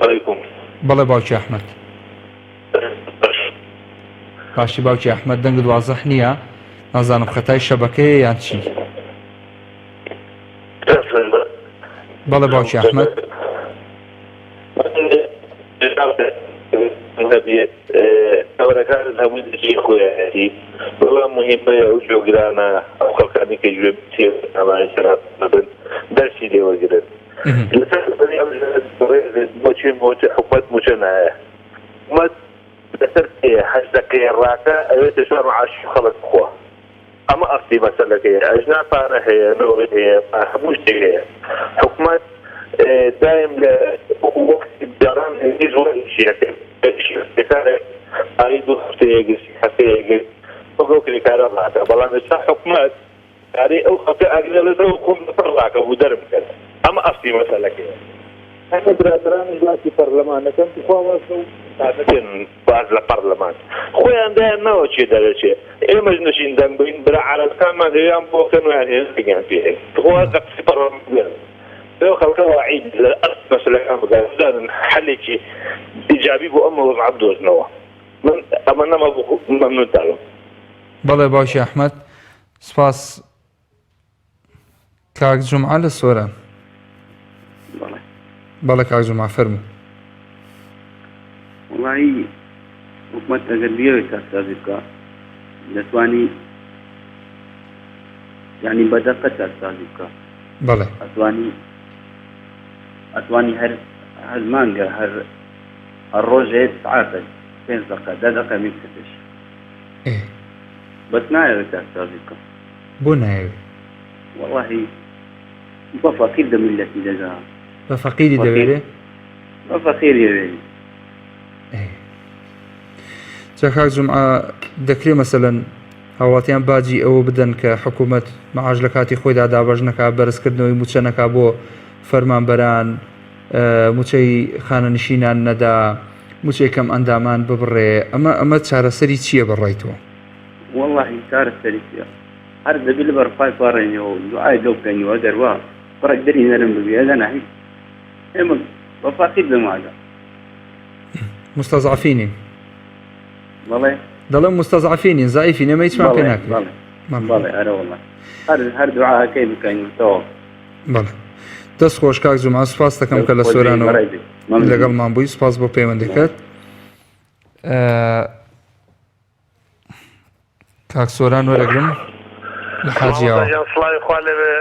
علیکم. بەڵێ باوکی ئەحمەد. باشی باوکی ئەحمەد دەنگت وازح نییە نازانم خەتای شەبەکەیە یان چی. بەڵێ باوکی ئەحمەد. هەبێت تەوەرەکانت هەمووی دژی خۆیەتی بەڵام مهمەیە ئەو جۆگرانە ئەو خەڵکانی کە گوێ بن دەرسی لێوەگرن لەسەر بۆچی بۆچی حکومەت موچە نایە حکومەت. لەسەر پێ هەشت دەقەیە ڕاکە ئەوێتە ژوار معاشی خەڵک بخوا. ئەمە ئەسلی مەسەلەکەیە ئەژنا پارە هەیە نەوت هەیە هەموو شتێک هەیە حکومەت دایم لە وەکو وەختی جاران ئینگلیز وا ئیشی ئەکرد ئیشی کرێکارێک پارەی دوو هەفتەیە گرت سێ هەفتەیە گرت وەک ئەو کرێکارە ڕاکا بەڵام ئێستا حکومەت پارەی ئەو خەڵکە ئەگرێ ئەڵێ تۆ خۆم لەسەر ڕاکەم و دەرم کەن ئەمە ئەسلی مەسەلەکەیە. هەندێک برادەرانیش باسی پەرلەمان دەکەن توخوا واز لەو قسانە بێنن باس لە پەرلەمان خۆیان دایان ناوە کێ دەرەچێ ئێمەش نەچین دەنگ بەین برا عەرەبەکانمان هەیان بۆ کەن ویان هەیە دەنگیان پێ هەیە توخوا واز لە قسەی پەرلەمان بێنن لەو خەڵکە واعی لە ئەسلی مەسەلەکان بگەن بزانن حەلێکی ئیجابی بۆ ئەم وەزعە بدۆزنەوە من ئەمە نەمابوو مەمنونتان بم. بەڵێ باوکی ئەحمەد سپاس کاک جومعە لە سۆران. بەڵێ. بەڵێ کاک جومعە فەرموو. وەڵایی حکومەت ئەگەر بیەوێت چاکسازی بکا دەتوانی یعنی بە دەقە چاکسازی بکا. بەڵێ. ئەتوانی ئەتوانی هەر هەر مانگە هەر هەر ڕۆژێ سعاتێک پێنج دەقە دە دەقە میبتە پێش. ئێ. بەس نایەوێت چاکسازی بکا. بۆ نایەوێ؟ وەڵاهی بە فەقیر دە میللەتی دەگا. بە فەقیری دەوێرێ؟ بە فەقیری ئەوێری. جا کاک جومعە دەکرێ مەسەلەن هاوڵاتیان باجی ئەوە بدەن کە حکوومەت معاش لە کاتی خۆیدا دابەش نەکا بەرزکردنەوەی موچە نەکا بۆ فەرمانبەران موچەی خانەنشینان نەدا موچەی کەم ئەندامان ببڕێ ئەمە ئەمە چارەسەری چییە بە ڕای تۆ؟ وەڵاهی چارەسەری چیە هەر دەبی لەبەر خوای پاڕێنیەوە و دوعای لۆ بکەین و ئەگەر وا بڕێک دری نەرم ببی ئەگەنا هیچ ئێمە بە فەقیر دەماگە. مستەزعەفینین. بەڵێ. دەڵێم مستەزعەفینین زەعیفین ئێمە هیچمان پێ ناکرێت. بەڵێ بەڵێ ئەرە وەڵا هەر هەر دوعاکەی بکەین و تەواو. بەڵێ دەست خۆش کاک جومعە سوپاس دەکەم کە لە سۆرانەوە لەگەڵمان بووی سوپاس بۆ پەیوەندەکەت. کاک سۆران وەرەگرم لە حاجیاوە. سڵاوی خوا لەوێ.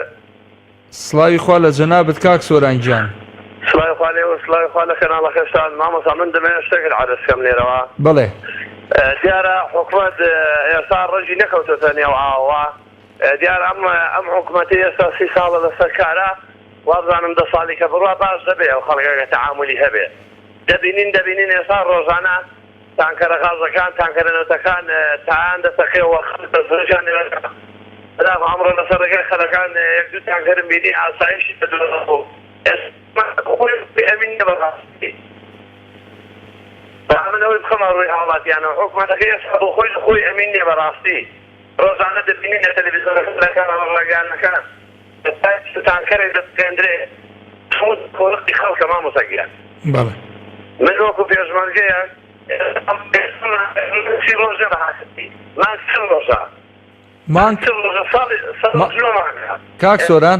سڵاوی خوا لە جەنابت کاک سۆران گیان. سڵاوی خوا لێوە سڵاوی خوا لە کەناڵەکەشتان مامۆستا من دەمەوێت شتێکت عەرز کەم لێرەوە. بەڵێ. دیارە حکومەت ئێستا ڕەنگی نەکەوتۆتە نێو ئاوەوە دیارە ئەم ئەم حکومەتەی ئێستا سی ساڵە لەسەر کارە وابزانم دە ساڵی کە بڕوا باش دەبێ ئەو خەڵکە کە تەعامولی هەبێ دەبینین دەبینین ئێستا ڕۆژانە تانکەرە غازەکان، تانکەرە نەوتەکان تایان دەتەقێ و خەڵک دەستڕێژیان لێ دەکا. بەداخەوە ئەمڕۆ لەسەر ڕێگای خەلەکان یەک دوو تانکەرم بینی ئاسایشی بە دواوە بوو. ئێستا خۆی بێ ئەمین نییە بە ڕاستی. با من ئەوەی بخەمە ڕووی هاوڵاتیانەوە، حکومەتەکە ئێستا بۆ خۆی لە خۆی ئەمین نییە بە ڕاستی. ڕۆژانە دەبینین لە تەلەڤیزیۆنەکان، لە کەناڵە ڕاگەیاندنەکان تای تانکەرێک دەتەقێندرێ. هەموو قۆرخی خەڵکە مامۆستا گیان. بەڵێ. من وەکو پێشمەرگەیەک سی ڕۆژە بە هاتنی مانگ چل ڕۆژە مانگ چل ڕۆژە ساڵی سەد ما- نۆ مانگە کاک سۆران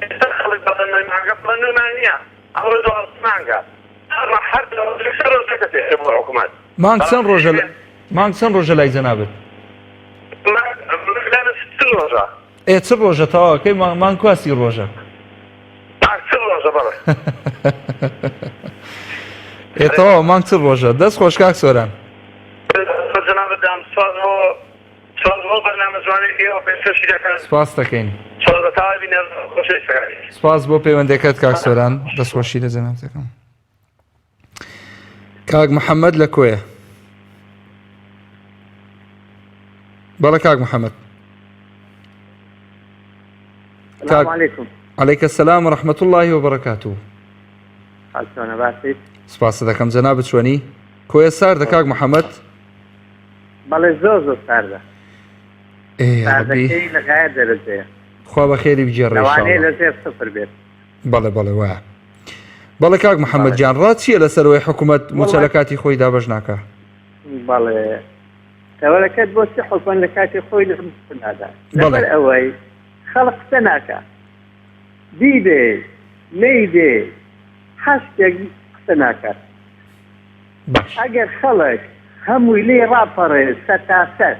ئێستا خەڵک بەڵێ نۆی مانگە بەڵێ نۆی مانگ نییە ئەمڕۆ 12 مانگە هەر هەر ڕۆژێک سێ ڕۆژ دەکەتێ بۆ حکومەت مانگ چەند بەڕاستی ڕۆژە لە- مانگ چەند ڕۆژە لای جەنابت مانگ مانگ لای من چل ڕۆژە ئێ چ ڕۆژە تەواوەکەی مانگ مانگ کوا سی ڕۆژە مانگ چ ڕۆژە بەڵێ. ئێ تەواو مانگ چ ڕۆژە دەست خۆش کاک سۆران. جەنابت دام سوپاس بۆ سوپاس بۆ بەرنامە جوانەی ئێوە پێشکەشی دەکەن. سوپاس دەکەین. سوپاس بە تەواوی بینەر خۆشەویستەکانی. سوپاس بۆ پەیوەندەکەت کاک سۆران دەستخۆشی لە جەنابت دەکەم. کاک محەممەد لە کۆیە بەڵێ کاک محەممەد السلام عليكم عليك السلام ورحمة الله وبركاته حالتۆنە باسی سپاس دەکەم جەنابت چۆنی کۆیە ساردە کاک محەممەد بەڵێ زۆر زۆر ساردە ئێ ڕەبی ساردەکەی لە غایە دەرەجەیە خوا بە خێری بگێڕێ لەوانەیە ئینشاءاللە لە ژێر سفر بێت بەڵێ بەڵێ وایە بەڵێ کاک محەممەد گیان ڕات چییە لەسەرەوەی حکوومەت مووچە لە کاتی خۆی دابەش ناکا؟ بەڵێ تەوەرەکەت بۆ چی حکومەت لە کاتی خۆی لە مووچە نادا؟ لەبەر ئەوەی خەڵک قسە ناکا بیبێ نەیبێ هەر شتێک قسە ناکات. ئەگەر خەڵک هەمووی لێی ڕاپەڕێ سەرتاسەر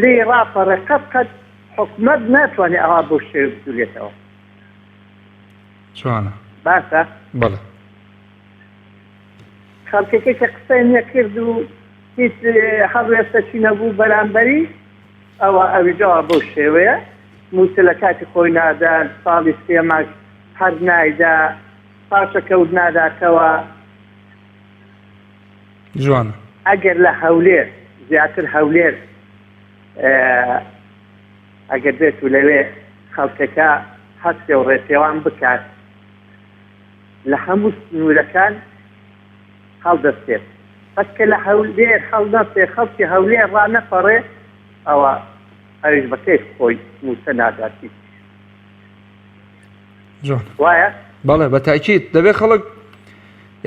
لێی ڕاپەڕێ قەت قەت حکومەت ناتوانێ ئەوا بەو شێوە بجولێتەوە. جوانە. باشە؟ بەڵێ. خەڵکەکە کە قسەی نەکرد و. هیچ هەڵوێستەکی نەبوو بەرامبەری ئەوە ئەویجەوە بەو شێوەیە مووچە لە کاتی خۆی نادات ساڵی سێ مانگ هەر نایدا پاشەکەوت ناداتەوە. جوانە. ئەگەر لە هەولێر زیاتر هەولێر ئەگەر بێت و لەوێ خەڵکەکە هەستێ و ڕێپێوان بکات لە هەموو سنوورەکان هەڵدەستێت بەس کە لە هەولێر هەڵنەستێ خەڵکی هەولێر ڕانەپەڕێ ئەوە ئەویش بە کەیف خۆی مووچە نادات هیچ. جوان. وایە؟ بەڵێ بە تاکید دەبێ خەڵک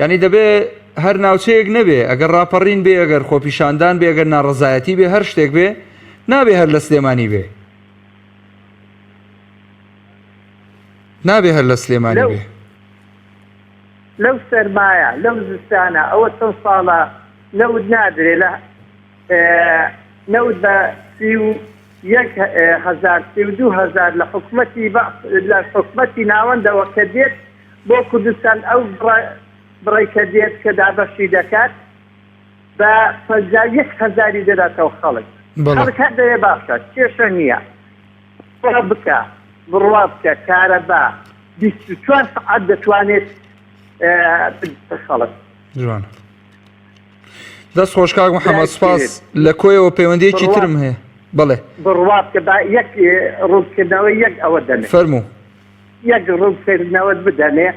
ینی دەبێ هەر ناوچەیەک نەبێ ئەگەر ڕاپەڕین بێ ئەگەر خۆپیشاندان بێ ئەگەر ناڕەزایەتی بێ هەر شتێک بێ نابێ هەر لە سلێمانی بێ نابێ هەر لە سلێمانی بێ. لەو سەرمایە لەو زستانە ئەوە چەند ساڵە نەوت نادرێ لە نەوت بە 31 هەزار 32 هەزار لە حکومەتی لە حکومەتی ناوەندەوە کە دێت بۆ کوردستان ئەو بڕەی کە دێت کە دابەشی دەکات بە 51 هەزاری دەداتەوە خەڵک خەڵک هەر دەوێ باشە کێشە نییە بڕوا بکە بڕوا بکە کارەبا 24 سەعات دەتوانێت بداتە خەڵک. جوانە دەست خۆش کاک محەممەد سپاس لە کۆیەوە پەیوەندیەکی ترم هەیە بەڵێ بڕوا بکە با یەک ڕوونکردنەوە یەک ئەوە دەمێ فەرموو یەک ڕوونکردنەوەت بدەمێ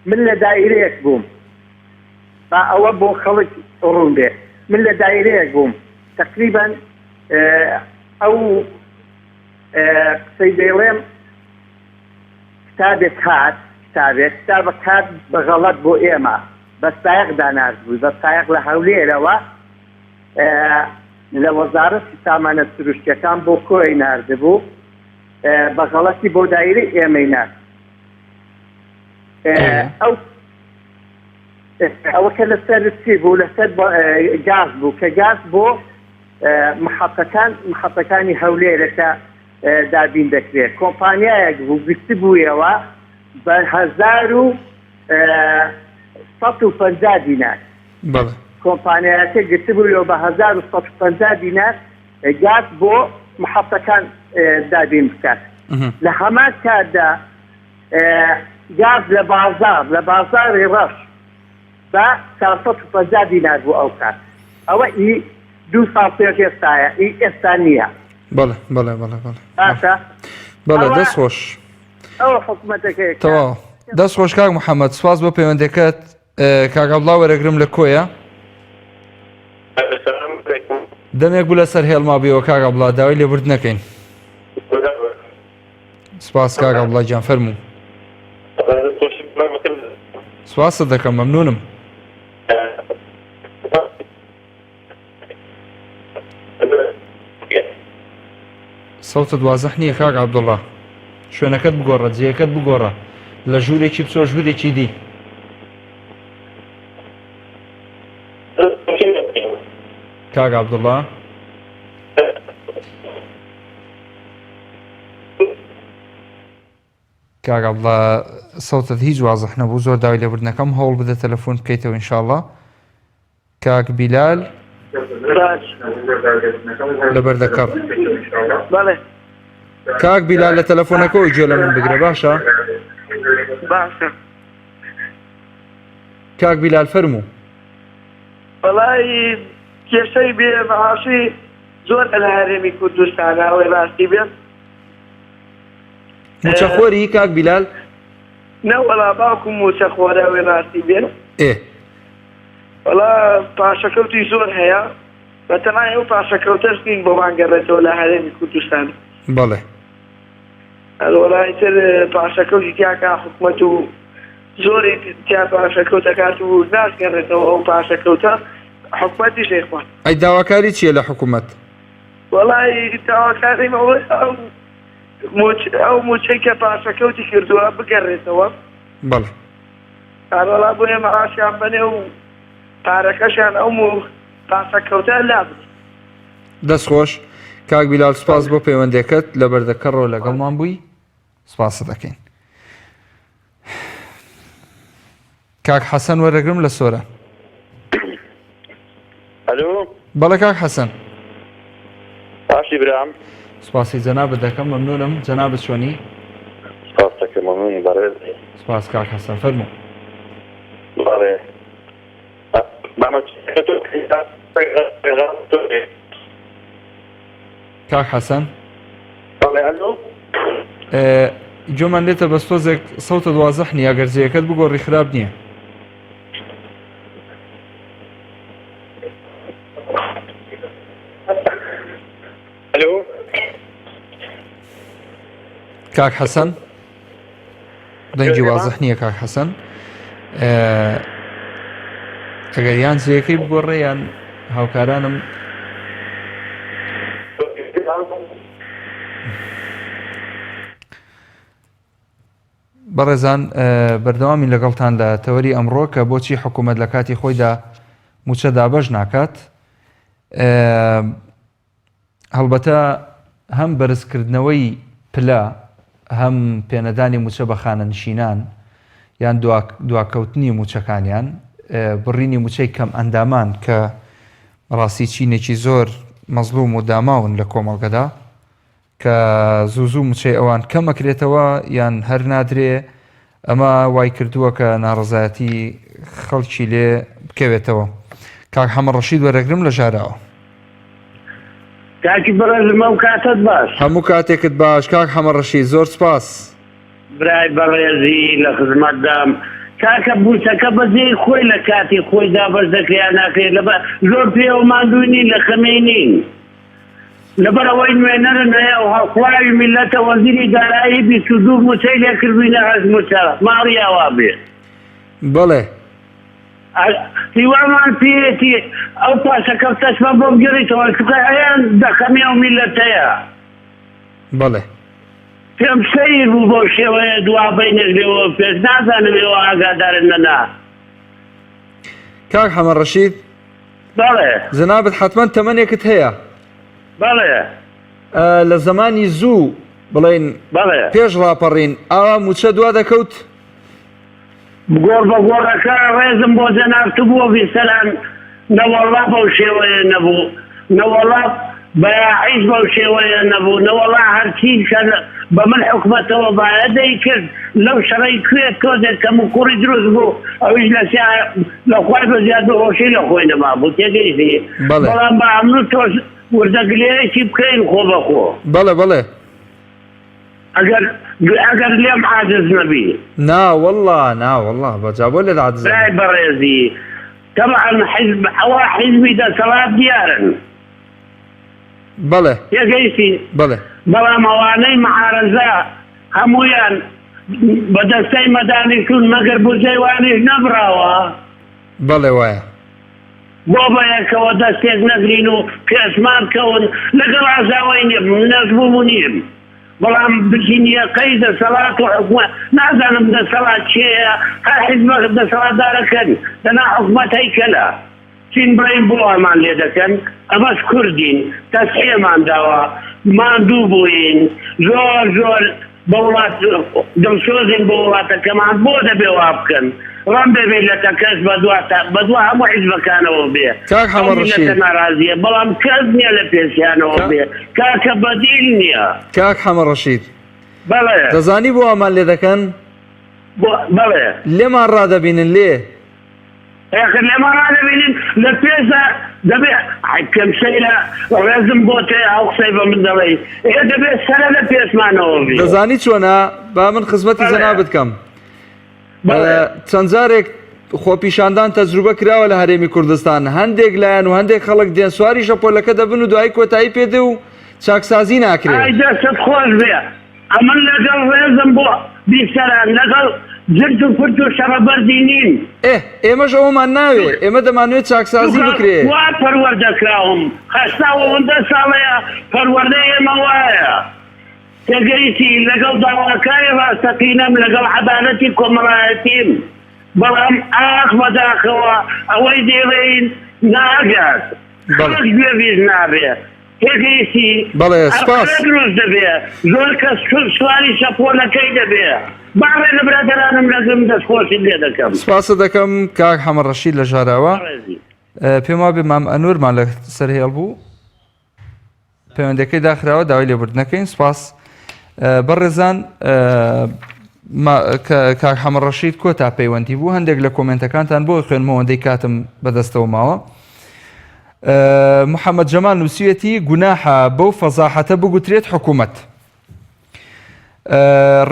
من لە دایرەیەک بووم با ئەوە بۆ خەڵک ڕوون بێ من لە دایرەیەک بووم تقریبا ئەو قسەی دەیڵێم کتابێک هات کتابێک کتابەک هات بە غەڵەت بۆ ئێمە بە سایەق داناردبووی بە سایەق لە هەولێرەوە لە وەزارەتی سامانە سروشتیەکان بۆ کۆی ناردبوو بە غەڵەتی بۆ دایرەی ئێمەی نارد ئەو ئەوە کە لەسەر چی بوو لەسەر گاز بوو کە گاز بۆ محەتەکان محەتەکانی هەولێرە کە دابین دەکرێت کۆمپانیایەک بوو گرتبوویەوە بە 1150 دینار کۆمپانیایەکە گرتبوویەوە بە 1150 دینار گاز بۆ محەتەکان دابین بکات لە هەمان کاتدا گاز لە بازاڕ لە بازاڕی ڕەش بە 450 دینار بوو ئەو کات ئەوە ئی دوو ساڵ پێش ئێستایە ئی ئێستا نییە. بەڵێ بەڵێ بەڵێ بەڵێ باشە بەڵێ دەست خۆش ئەوە حکومەتەکەیە تەواو دەست خۆش کاک محەممەد سپاس بۆ پەیوەندەکەت کاک عەبدوڵا وەرەگرم لە کۆیە دەمێک بوو لەسەر هێڵما بوویەوە کاک عەبدوڵا داوای لێبورد نەکەین سپاس کاک عەبدوڵا گیان فەرموو سپاست دەکەم مەمنونم سەوتت وازح نییە کاک عەبدوڵا شوێنەکەت بگۆڕە جێیەکەت بگۆڕە لە ژوورێکی بچۆ ژوورێکی دی کاک عەبدوڵا کاک عەبدوڵا سەوتت هیچ وازح نەبوو زۆر داوای لێبوردنەکەم هەوڵ بدە تەلەفۆن بکەیتەوە ئینشاءاللە کاک بیلال لە بەردەکەڕ کاک بیلال لە تەلەفۆنەکەەوە گوێ لە من بگرە باشە باشە کاک بیلال فەرموو وەڵی کێشەی بێ معاشی زۆر لە هەرێمی کوردستان ئەوەی ڕاستی بێت موچەخۆری کاک بیلال نەوەڵا باوکم موچەخۆرە ئەوەی ڕاستی بێت ئێ وەڵا پاشەکەوتی زۆر هەیە بەتەمای ئەو پاشەکەوتەش نین بۆمان گەڕێتەوە لە هەرێمی کوردستان بەڵێ وەڵا ئیتر پاشەکەوتی تیاکا حکومەت و زۆری تیا پاشەکەوت ئەکات و ناشگەڕێتەوە ئەو پاشەکەوتە حکومەتیش ئەیخوات. ئەی داواکاری چییە لە حکومەت؟ وەڵای داواکاریم ئەوەیە ئەو ئەو موچەی کە پاشەکەوتی کردووە بگەڕێتەوە. بەڵێ. ئەرەڵا بۆیە مەعاشیان بەنێ و پارەکەشیان ئەو پاشەکەوتە لابدەن. دەست خۆش کاک بیلال سوپاس بۆ پەیوەندیەکەت لە بەردەکەڕەوە لەگەڵمان بووی سوپاست دەکەین. کاک حەسەن وەرەگرم لە سۆران. ئەلۆ. بەڵێ کاک حەسەن. باشی برام. سپاسی جەنابت دەکەم مەمنونم جەنابت چۆنی؟ سپاس دەکەم مەمنونی بەڕێز. سپاس کاک حەسەن فەرموو. بەڵێ کاک حەسەن. بەڵێ ئەلۆ. گوێمان لێتە بەس تۆزێک سەوتت وازح نییە گەر جێیەکەت بگۆڕی خراپ نییە. ئەلۆ کاک حەسەن دەنگی وازح نییە کاک حەسەن ئەگەر یان جێیەکەی بگۆڕێ یان هاوکارانم بەڕێزان بەردەوامی لەگەڵتان لە تەوەری ئەمڕۆ کە بۆچی حکوومەت لە کاتی خۆیدا موچە دابەش ناکات هەڵبەتە هەم بەرزکردنەوەی پلە هەم پێنەدانی موچە بە خانەنشینان یان دواکەوتنی موچەکانیان بڕینی موچەی کەم ئەندامان کە ڕاستی چینێکی زۆر مەزلوم و داماون لە کۆمەڵگەدا کە زوو زوو موچەی ئەوان کەم ئەکرێتەوە یان هەر نادرێ، ئەمە وای کردووە کە ناڕەزایەتی خەڵکی لێ بکەوێتەوە. کاک حەمە ڕەشید وەرەگرم لە ژاراوە. کاکی بەڕێزم ئەو کاتەت باش. هەموو کاتێکت باش کاک حەمە ڕەشید زۆر سپاس. برای بەڕێزی لە خزمەتدام. کاکە بوسەکە بە جێی خۆی لە کاتی خۆی دابەش دەکرێ یا ناکرێ لەبە زۆر پێوە ماندوو نین لە خەمێی نین. لەبەر ئەوەی نوێنەرن هەیە و هەڵقوڵاوی میللەتە وەزیری دارایی 22 موچەی لێ کردوینە هەشت موچە ماڵی ئاوا بێ. بەڵێ. هیوامان پێیەتی ئەو پاشەکەوتەشمان بۆ بگێڕیتەوە چونکە ئەیان دەخەمی ئەو میللەتەیە. بەڵێ. پێم سەیر بوو بەو شێوەیە دوا بەینێک لێوە پێش نازانم ئێوە ئاگادارن نە نا. کاک حەمە ڕەشید. بەڵێ. جەنابت حەتمەن تەمەنێکت هەیە. بەڵێ. لە زەمانی زوو بڵێین بەڵێ. پێش ڕاپەڕین ئاوا مووچە دوا دەکەوت؟ گۆڕ بە گۆڕەکە ڕێزم بۆ جەنابت بووە بیسەران نەوەڵا بەو شێوەیە نەبوو نەوەڵا بەیاعیش بەو شێوەیە نەبوو نەوەڵا هەرچی کە بە من حکومەتەوە بایە دەیکرد لەو شەڕەی کوێ تۆزێک کەموکوڕی دروست بوو ئەویش لە سیا لە خوای بە زیاد و هۆشی لە خۆی نەمابوو تێگەیشتی بەڵێ. بەڵام با ئەمن و تۆش وردە گلەیەکی بکەین خۆ بە خۆ. بەڵێ بەڵێ. ئەگەر ئەگەر لێم عاجز نەبی. نا وەڵا نا وەڵا بە جا بۆ لێت عاجز ئەبم. برای بەڕێزی تەبعەن حیزب ئەوە حیزبی دەسەڵات دیارن. بەڵێ. تێگەیشتی؟ بەڵێ. بەڵام ئەوانەی معارەزە هەموویان بە دەستەی مەدانی چوون مەگەر بودجەی وانیش نەبراوە؟ بەڵێ وایە. بۆ بەیەکەوە دەستێک نەگرین و پێشمان بکەون لەگەڵ ئاژاوەی نیم نەشبووم و نیم بەڵام بچین یەقەی دەسەڵات و حکومەت نازانم دەسەڵات کێیە هەر حیزبە دەسەڵاتدارەکەن دەنا حکومەت هەیکەلە. چین بڵێین بۆ وامان لێ دەکەن ئەمەش کوردین تەسحیەمان داوە ماندوو بووین زۆر زۆر بە وڵات دڵسۆزین بۆ وڵاتەکەمان بۆ دەبێ وا بکەن ڕەنبێ میللەتەکەش بەدوا بەدوا هەموو حیزبەکانەوە بێ کاک ئەو حەمە میللەتە ڕەشید ناڕازیە بەڵام کەس نییە لە پێشیانەوە کا بێ کاکە بەدیل نییە. کاک حەمە ڕەشید بەڵێ. دەزانی بۆ وامان لێ دەکەن؟ بۆ بەڵێ. لێمان ڕادەبینن لێ. ئاخر لێمان ڕادەبینن لە پێشدا دەبێ پێم سەیرە ڕێزم بۆت هەیە ئەو قسەی بە من دەڵێی ئێ دەبێ سەرە لە پێشمانەوە بی. دەزانی چۆنە با من خزمەتی بەڵێ. جەنابت کەم بەڵێ. چەند جارێک خۆپیشاندان تەجروبە کراوە لە هەرێمی کوردستان هەندێک لایەن و هەندێک خەڵک دێن سواری شەپۆلەکە دەبن و دوایی کۆتایی پێدێ و چاکسازی ناکرێ. ئای دەستت خۆش بێ ئەمن لەگەڵ ڕێزم بۆ بیسەران لەگەڵ جرت و پرت و شەڕە بەردی نیم. ئێ ئێمەش ئەوەمان ناوێ ئێمە دەمانوێ چاکسازی چونکە بکرێ. وا پەروەردە کراوم هەشتا ئەوەندە ساڵەیە پەروەردەی ئێمە وایە تێگەیشتی لەگەڵ داواکاری ڕاستەقینەم لەگەڵ عەدالەتی کۆمەڵایەتیم بەڵام ئاخ بەداخەوە ئەوەی دەیڵێین ناگات بەڵێ. خەڵک گوێبیست نابێ. تێگەیشتی؟ بەڵێ سپاس. ئەرێ دروست دەبێ زۆر کەس سواری شەپۆلەکەی دەبێ با ڕێ لە برادەرانم نەگرم دەستخۆشیت لێ دەکەم. سپاست دەکەم کاک حەمە ڕەشید لە ژاراوە. بەڕێزی. پێم وابێ مام ئەنوەرمان لە سەر هێڵ بوو پەیوەندەکەی داخراوە داوای لێبوردنەکەین سپاس بەڕێزان کاک حەمە ڕەشید کۆتا پەیوەندی بوو هەندێک لە کۆمنتەکانتان بۆ خوێنمەوەندەی کاتم بەدەستەوە ماوە محەممەد جەمال نووسیەتی گوناحە بەو فەزاحەتە بگوترێت حکوومەت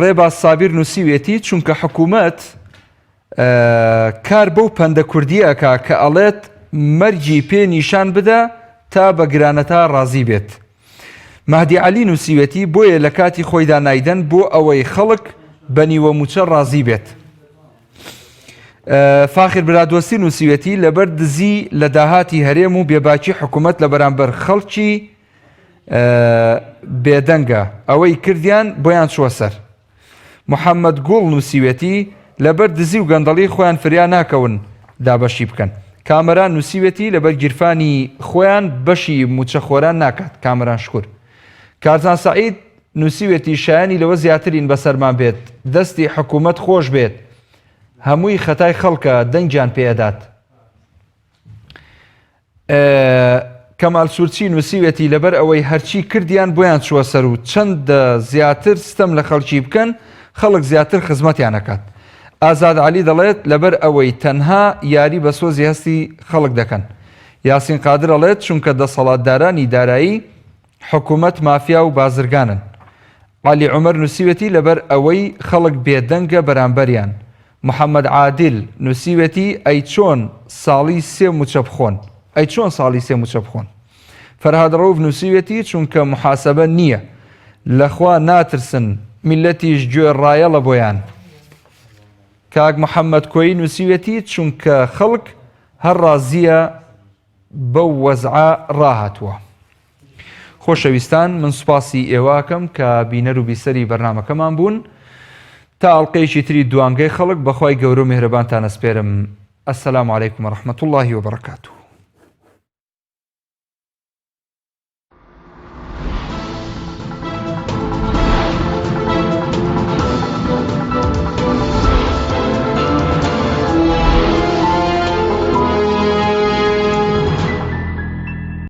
ڕێباز سابیر نووسیوێتی چونکە حکوومەت کار بەو پەندە کوردیە ئەکا کە ئەڵێت مەرگی پێ نیشان بدە تا بە گرانەتا ڕازی بێت. مەهدی عەلی نووسیوێتی بۆیە لە کاتی خۆیدا نایدەن بۆ ئەوەی خەڵک بە نیوە مووچە ڕازی بێت. فاخر برادۆستی نووسیوێتی لەبەر دزی لە داهاتی هەرێم و بێباکی حکوومەت لە بەرامبەر خەڵکی بێدەنگە ئەوەی کردیان بۆیان چووە سەر. محەمەد گوڵ نووسیوێتی، لەبەر دزی و گەندەڵی خۆیان فریا ناکەون دابەشی بکەن. کامەران نووسیوێتی، لەبەر گیرفانی خۆیان بەشی مووچەخۆران ناکات. کامەران شکور. کارزان سەعید نووسیوێتی، شایەنی لەوە زیاترین بەسەرمان بێت، دەستی حکوومەت خۆش بێت، هەمووی خەتای خەڵکە دەنگیان پێ ئەدات. کەمال سوورچی نووسیوێتی لەبەر ئەوەی هەرچی کردیان بۆیان چووە سەر و چەندە زیاتر ستەم لە خەڵکی بکەن خەڵک زیاتر خزمەتیان ئەکات. ئازاد عەلی دەڵێت لەبەر ئەوەی تەنها یاری بە سۆزی هەستی خەڵک دەکەن. یاسین قادر ئەڵێت چونکە دەسەڵاتدارانی دارایی حکومەت مافیا و بازرگانن. عەلی عومەر نووسیوێتی لەبەر ئەوەی خەڵک بێدەنگە بەرامبەریان. محەمەد عادل نووسیوێتی ئەی چۆن ساڵی سێ مووچە بخۆن؟ ئەی چۆن ساڵی سێ مووچە بخۆن؟ فەرهاد ڕەوف نووسیوێتی چونکە موحاسەبە نییە. لەخوا ناترسن، میللەتیش گوێ ڕایەڵە بۆیان. کاک محەمەد کۆیی نووسیوێتی چونکە خەڵک هەر ڕازییە بەو وەزعە ڕاهاتووە. خۆشەویستان من سوپاسی ئێوە ئەکەم کە بینەر و بیسەری بەرنامەکەمان بوون تا ئەڵقەیەکی تری دوانگەی خەڵک بەخوای گەورە و میهرەبانتان ئەسپێرم السلام علیکم و رحمة اللە و برکاته.